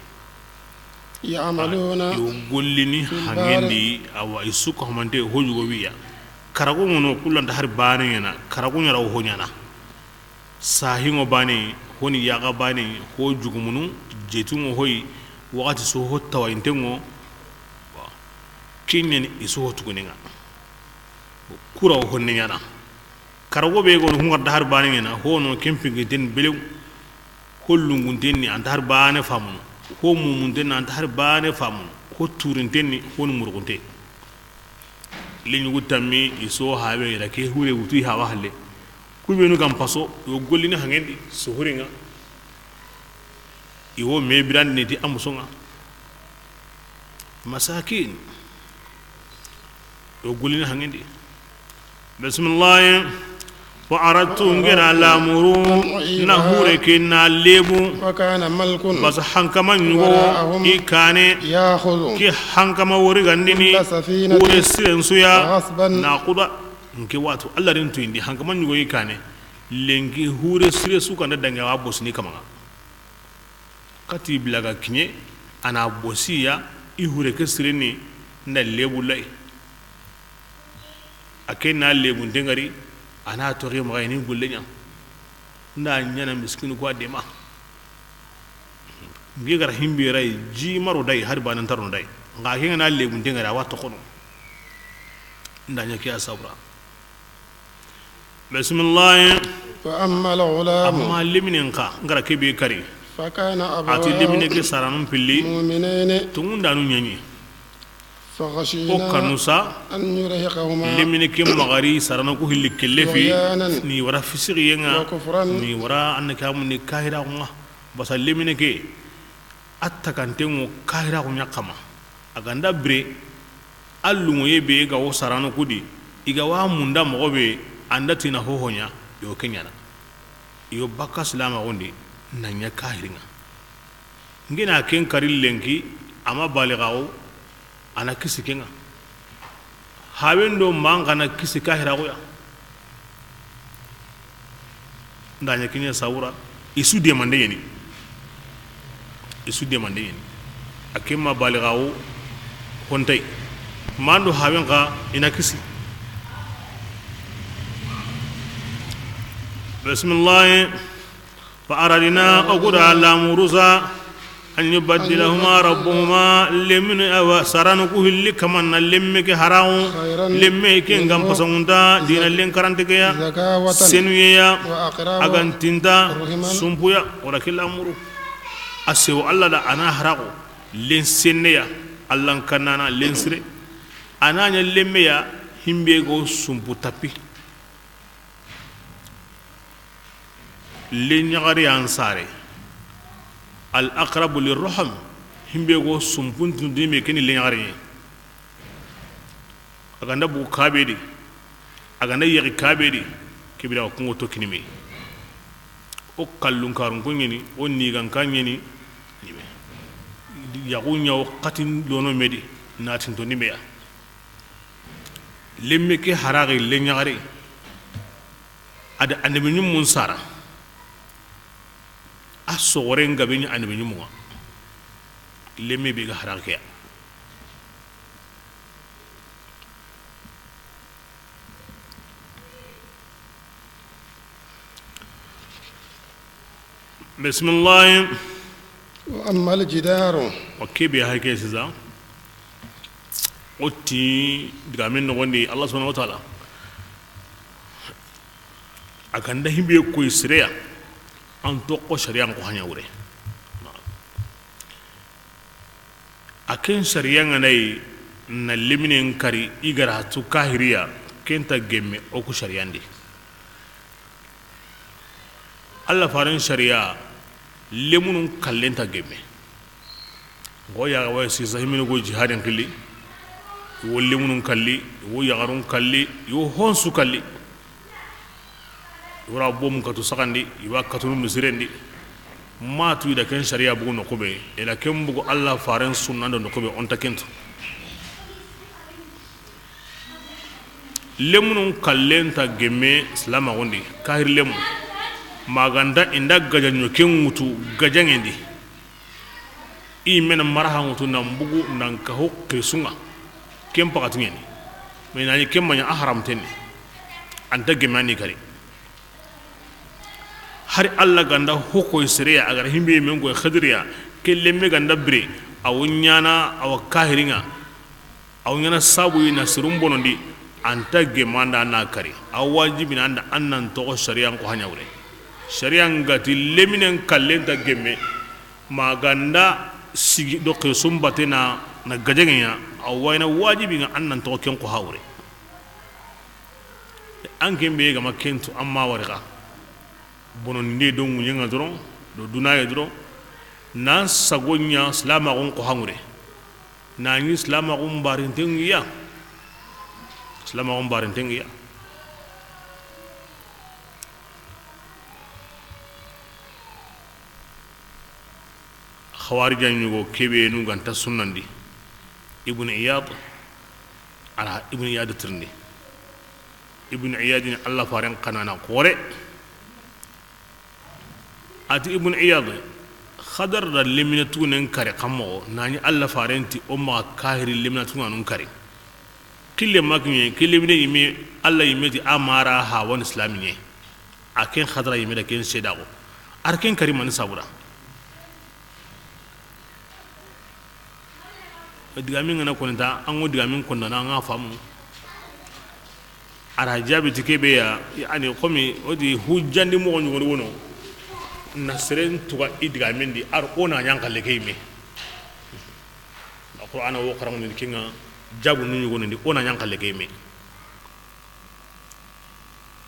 يعملون. I wo gollini في البحر. Hangendi awa isu ka humante ho yugo wiya. Karago ŋono kullanta hari bane ɲana, karago ɲa ra wo ho ɲana. Sahiŋo bane, honi yaga bane, ho jugumunu, jetuŋo hoyi, waxati su ho tawayinteŋo. Kiɲeni isu ho tuguninga. Kura wo honne ɲana. Karago be gono hungar dahar bane ŋena, ho no kempinginten belew, ho lungunten ni anta har bane famunu, ho mumunten ni anta har bane famunu, ho turinten ni, ho ni murugunte. Leɲugu tammi, i so habe, i ra ke hure wutu i haba halle. Kubenu gan paso, yo gollini hangendi, suhuringa. I wo me birandi neti a musoŋa. Masakin. Yo gollini hangendi. Bismillahi. Wa aradtu, n ga ra lamuru na hure ke na lebu. Basa hankama ɲugo i kane. Ke hankama wori gandini hure siren suya na kuda. Nke watu Allah rin tuyindi hankama ɲugo i kane. Lenki hure sire su kanda dange wa bosini kamaŋa. Kati bilaga kiɲe, a na bosiya, i hure ke sirini nda lebu lay. A ke na lebunte ŋari, a na toxi maxa i ni gulle ɲa. Nda ɲana miskinu ko a dema. Ngi gara himbi ray, ji maro day, hari banan tarno day. Nga ke na lebunte ŋari, a wa toxono. Nda ɲa ke a sabura. Bisimilahi. Wa amma al-ghulam. Amma leminen xa, n gara kebe kari. Fa kana abawahu. A ti lemine ke saranun pilli. Mu'minaini. Tungundanu ɲaɲi. Fa khashina. O kanu sa. An yurhiqahuma. Lemine ke maxari sarana ku hilli kellefi. Tughyanan. Ni wara fisiqiyenga. Wa kufran. Ni wara annakamu ni kahira kunga. Basa lemine ke. A takantenŋo kahiraxu ɲa kama. A ganda bire, a lunŋoye be ga wo sarano kudi, i ga wa munda moxo be, anda tina hoho ɲa, yo ke ɲana. Yo bakka silamaxundi, na ɲa kahiriŋa. Ngena ken kari lenki, ama balixaxu, a na kisi keŋa. Hawen do man xa na kisi kahiraxuya. Nda ɲa kiɲe sawura, i su demande ɲeni. I su demande ɲeni. A kemma balixaxu hontay. Mando hawen xa i na kisi. Bisimilahi. Fa aradina, o guda lamurusa. An yubaddilahuma rabbuhuma, lemine awa saranu ku hilli kamanna lemme ke haraŋu, lemme ke ngam pasaŋunta dina len karante ke ya, senuye ya, a gan tinta sumpuya, wala ke lamuru. A sewo Allah da a na haraxu, len senneya, Allah n kannana len sire. A na ɲa lemmeya, himbe go sumpu tapi. Leɲaxari yan sare. Al aqrabu lirrahim. Himbe go sumpuntu dime keni leɲaxari. A ganda bugu kabe di. A ganda yexi kabe di. Kibira kungo to kinime. O kallun karun ko ɲeni, o nigan ka ɲeni. Yaxu ɲa o xatin dono medi. Natin to nimeya. Lemme ke haraxi leɲaxare, A da annabi ɲimmun sara. A soxoren gabe ɲi annabi ɲimmun ŋa. Lemme be ga haraxa ke ya. Bisimilahi. Wa amma aljidaru. Wa kebe hake sisa. O ti digamen noxondi Allah subhanahu wa taala. A ganda himbe koy sireya. An toxo sariyan ko hanya wure. A ken sariya ŋa na yi na leminen kari i ga ra tu kahiriya, ken nta gemme o ku sariyan di. Allah faren sariya, lemunun kallen nta gemme. Ngo ya wa sisa himini go jihadin xilli, wo lemunun kalli, wo yaxarun kalli, wo honsu kalli. I wara bomu katu saxandi, i wa katunu misiren di. Ma tu i da ken sariya bugu noxu be, i la ken bugu Allah faren sunna do noxu be, o nta ken tu. Lemunun kallen nta gemme silamaxun di, kahiri lemu. Ma ganda i nda gajaɲo ken ŋutu gajaŋen di. I mena maraha ŋutu nan bugu nan kaho xesun ŋa. Ken paxati ɲeni. Mais nani ken maɲa a haramten ni. A nta gemme a ni kari. Hari Allah ganda hokoy sereya a ga ra himbe men koy xadiriya, ke lemme ganda bire, a wo ɲana a wa kahirin ŋa. A wo ɲana sabu yi na sirun bonondi, a nta gemme a nda na kari. A wo wajibini a nda an nan toxo sariyan ko hanya wure. Sariyan ga ti leminen kallen nta gemme, ma ganda sigi do xesun bate na, na gajaŋe ɲa, a wo wayna wajibi ŋa an nan toxo ken ko ha wure. An ken be ga ma ken tu, an ma wari xa. Bononde do ŋuɲen ŋa doron, do dunaye doron, nan sago ɲa silamaxun ko haŋure. Na ɲi silamaxun barinten ŋa ya. Silamaxun barinten ŋa ya. Xawarija ɲugo kebe nu ganta sunnandi. Ibn Iyad, ala Ibn Iyad tirindi. Ibn Iyad ni Allah faren kanana xore. Ati Ibn Iyad, Xadar da lemine tunen kare xammo, nani Allah faren ti o ma kahiri lemine tunanun kare. Kille makne, kille mine yime, Allah yime ti amara hawan islamiye. A ken Xadara yime da ken sedaxo. Ar ken kari mani sabura. Digamin ŋa na konita, an ŋo digamin kondana, an ŋa famu. A ra jaabi ti kebe ya, yani, komi o di hujjandi moxo ɲugoni wono, na seren tuga i digamin di, ar o na ɲankalle ke yime. A Qur'ana wo xaraŋundi kinga, jaabu nu ɲugoni ndi, o na ɲankalle ke yime.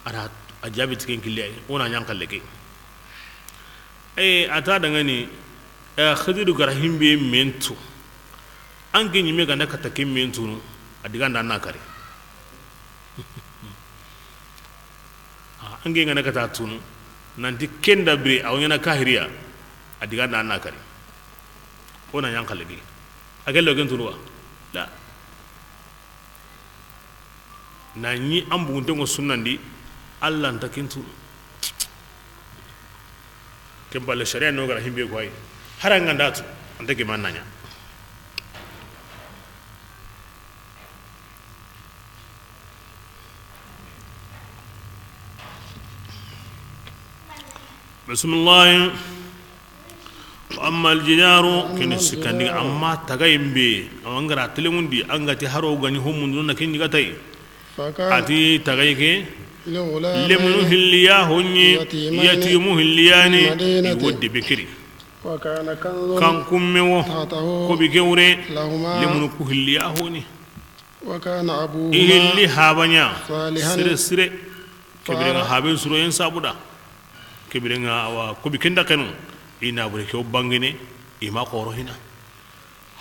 A ra a jaabi ti ken kille, o na ɲankalle ke. E, a ta dangani, e, Xidiru ga ra himbe mentu. An ke ɲime ganda kata ke mentunu, a diganda na kari. A, an ke ganda kata tunu, nanti kenda bire, a wo ɲana kahiriya, a diganda na kari. O na ɲankalle ke. A ke lo ken tunu wa? La. Na ɲi an bugunten ŋo sunnandi, Allah nta ken tu. Ken balle sharia no ga ra himbe ko ay. Haranga ndatu, anta ke mananya. Bismillah. Wa amma aljidaru, kene sikandi, amma tagayen be, awa ngara telemundi, an ga ti haro gani ho mundu na ken ɲi ga tay. Fakana. Ati tagaye ke, li ghulamaini, lemunu hilliya honye, yatimayni, yatimu hilliyani, fil madinati, i wo debe kiri. Wa kana kanzun, kan kumme wo, tahtahu, kobi ke wure, lahuma, lemunu ku hilliya honi. Wa kana abuhuma, i hilli habanya, salihan, sire sire. Kebire nga haben suroyen sabuda. Kebire nga awa kobi kenda kenu. I nabure ke o bangene, i ma xoro hina.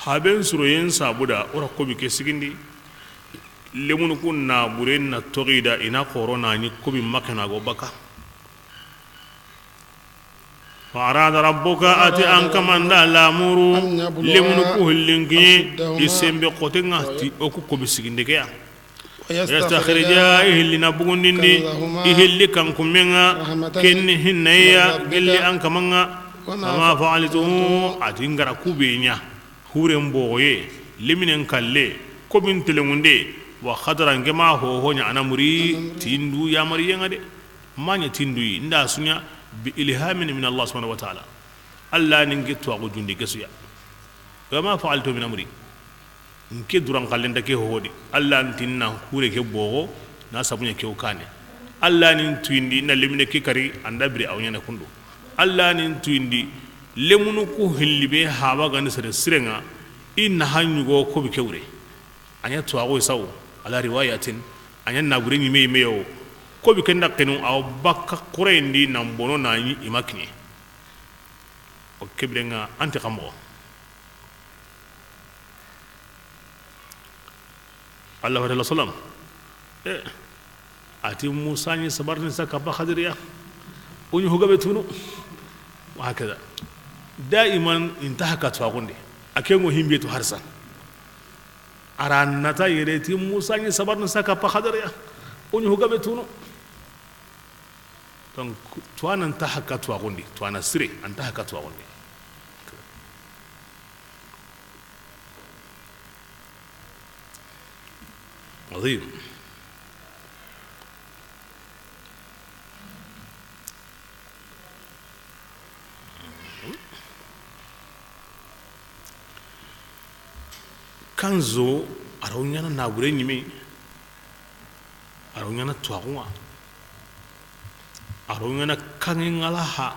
Haben suroyen sabuda, o ra kobi ke sigindi. Lemunu kun nabure na toxida, i na xoro na ni kobi makena go baka. Wa arada rabbuka, ati an kamanda lamuru, an yabluga, lemunu ku hillinki, ashuddahuma, i sembe xotenga ti o ku kobi sigindi ke ya. ويستخرجا, i hilli na bugundindi, كنزهما, i hilli kankumen ŋa, رحمة, ken ni hinneya, من ربك, gelli an kaman ŋa. وما, وما فعلته, a ti n ga ra ku be ɲa, huren bogoye, leminen kalle, kobin telenŋunde, wa xadara n ke ma hoho ɲa a na muri, tindu yamariyen ŋa de. Ma ɲa tindu yi, n da su ɲa, bi ilhamin min Allah subhanahu wa ta'ala. Allah ni n ke tuwaxu jundi ke su ya. وما فعلته عن أمري. N ke duran xalle nta ke hoho di. Allah nti na n hure ke bogo, na sabu ɲa ke wo kane. Allah ni n tuyindi na lemine ke kari, an da bire a wo ɲaana kundu. Allah ni n tuyindi lemunu ku hilli be haba ga ni sere siren ŋa, i na ha ɲugo kobi ke wure. A ɲa tuwaxu saw, ala riwayatin, a ɲa nabure ɲime yime yo. Kobi ke n da kenu a wo bakka xureyindi na n bono na ɲi i ma kiɲe. O ke biren ŋa an ti xa moxo. Allah wa sallam. Eh, a ti Musa ɲi sabarini sa kappa xadiriya. O ɲi ho gabe tunu. Wa hakaza. Daiman i nta haka tuwaxundi. A ke ŋo himbe tu harsa. A ra nata yere ti Musa ɲi sabarini sa kappa xadiriya. O ɲi ho gabe tunu. Donc, tuwana nta haka tuwaxundi, tuwana sire, a nta haka tuwaxundi. عظيم. Kanzo, a ra wo ɲaana nabure ɲime, a ra wo ɲaana tuwaxu ŋa, a ra wo ɲaana kanŋe ŋa la ha,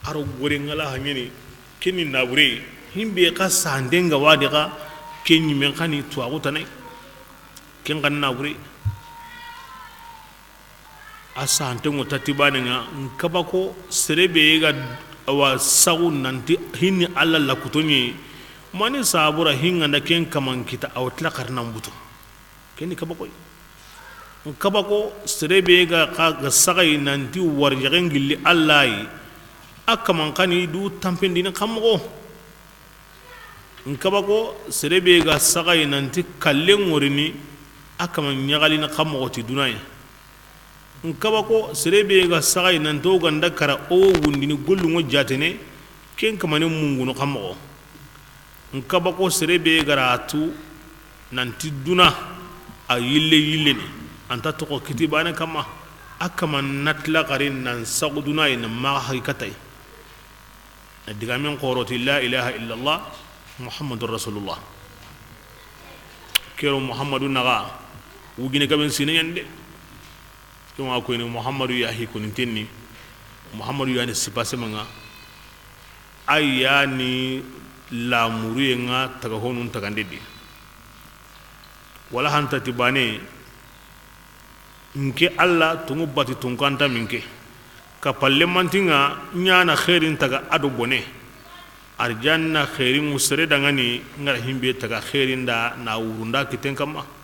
a ra wo gore ŋa la ha ɲeni, ke ni nabure, himbe xa sande ŋa wa di xa, ke ɲime xa ni tuwaxu tana yi, ken xa ni nabure. A santenŋo tati baane ŋa, n kaba ko sere be ga wa saxu nanti hinni Alla lakutoɲe, mani sabura hinŋa nda ken kaman kita, a wa tila xari nan butu. Ken ni kaba koy. N kaba ko sere be ga xa ga saxayi nanti warijaxen gilli Alla yi, a kaman xa ni du tanpendini xa moxo. N kaba ko sere be ga saxayi nanti kallen ŋorini, a kaman ɲaxalini xa moxo ti duna yi. N kaba ko sere be ga saxayi nanti o ga nda kara o wundini gollunŋo jaatene, ken kamane mungunu xa moxo. N kaba ko sere be ga ra tu nanti duna a yille yilleni, a nta toxo kiti baane kamma, a kaman na tila xari nan saxu duna yi, nan maxa haqiqata yi. Na digamen xoro ti la ilaha illallah Muhammadur Rasulullah. Kero Muhammadu naxa wugine gaben sine ɲande. Ke ma koyni Muhammadu ya hi koninten ni, Muhammadu ya ni sipasemaŋa, a ya ni lamuruyeŋa taga honun tagande di. Wala hanta ti baane, N ke Alla, tunŋu bati tunka nta minke. Ka palle mantiŋa ɲaana xeerin taga a do bone. Arjanna xeerinŋu sere daŋani ŋa ra himbe taga xeerin da na wurunda kitten kamma.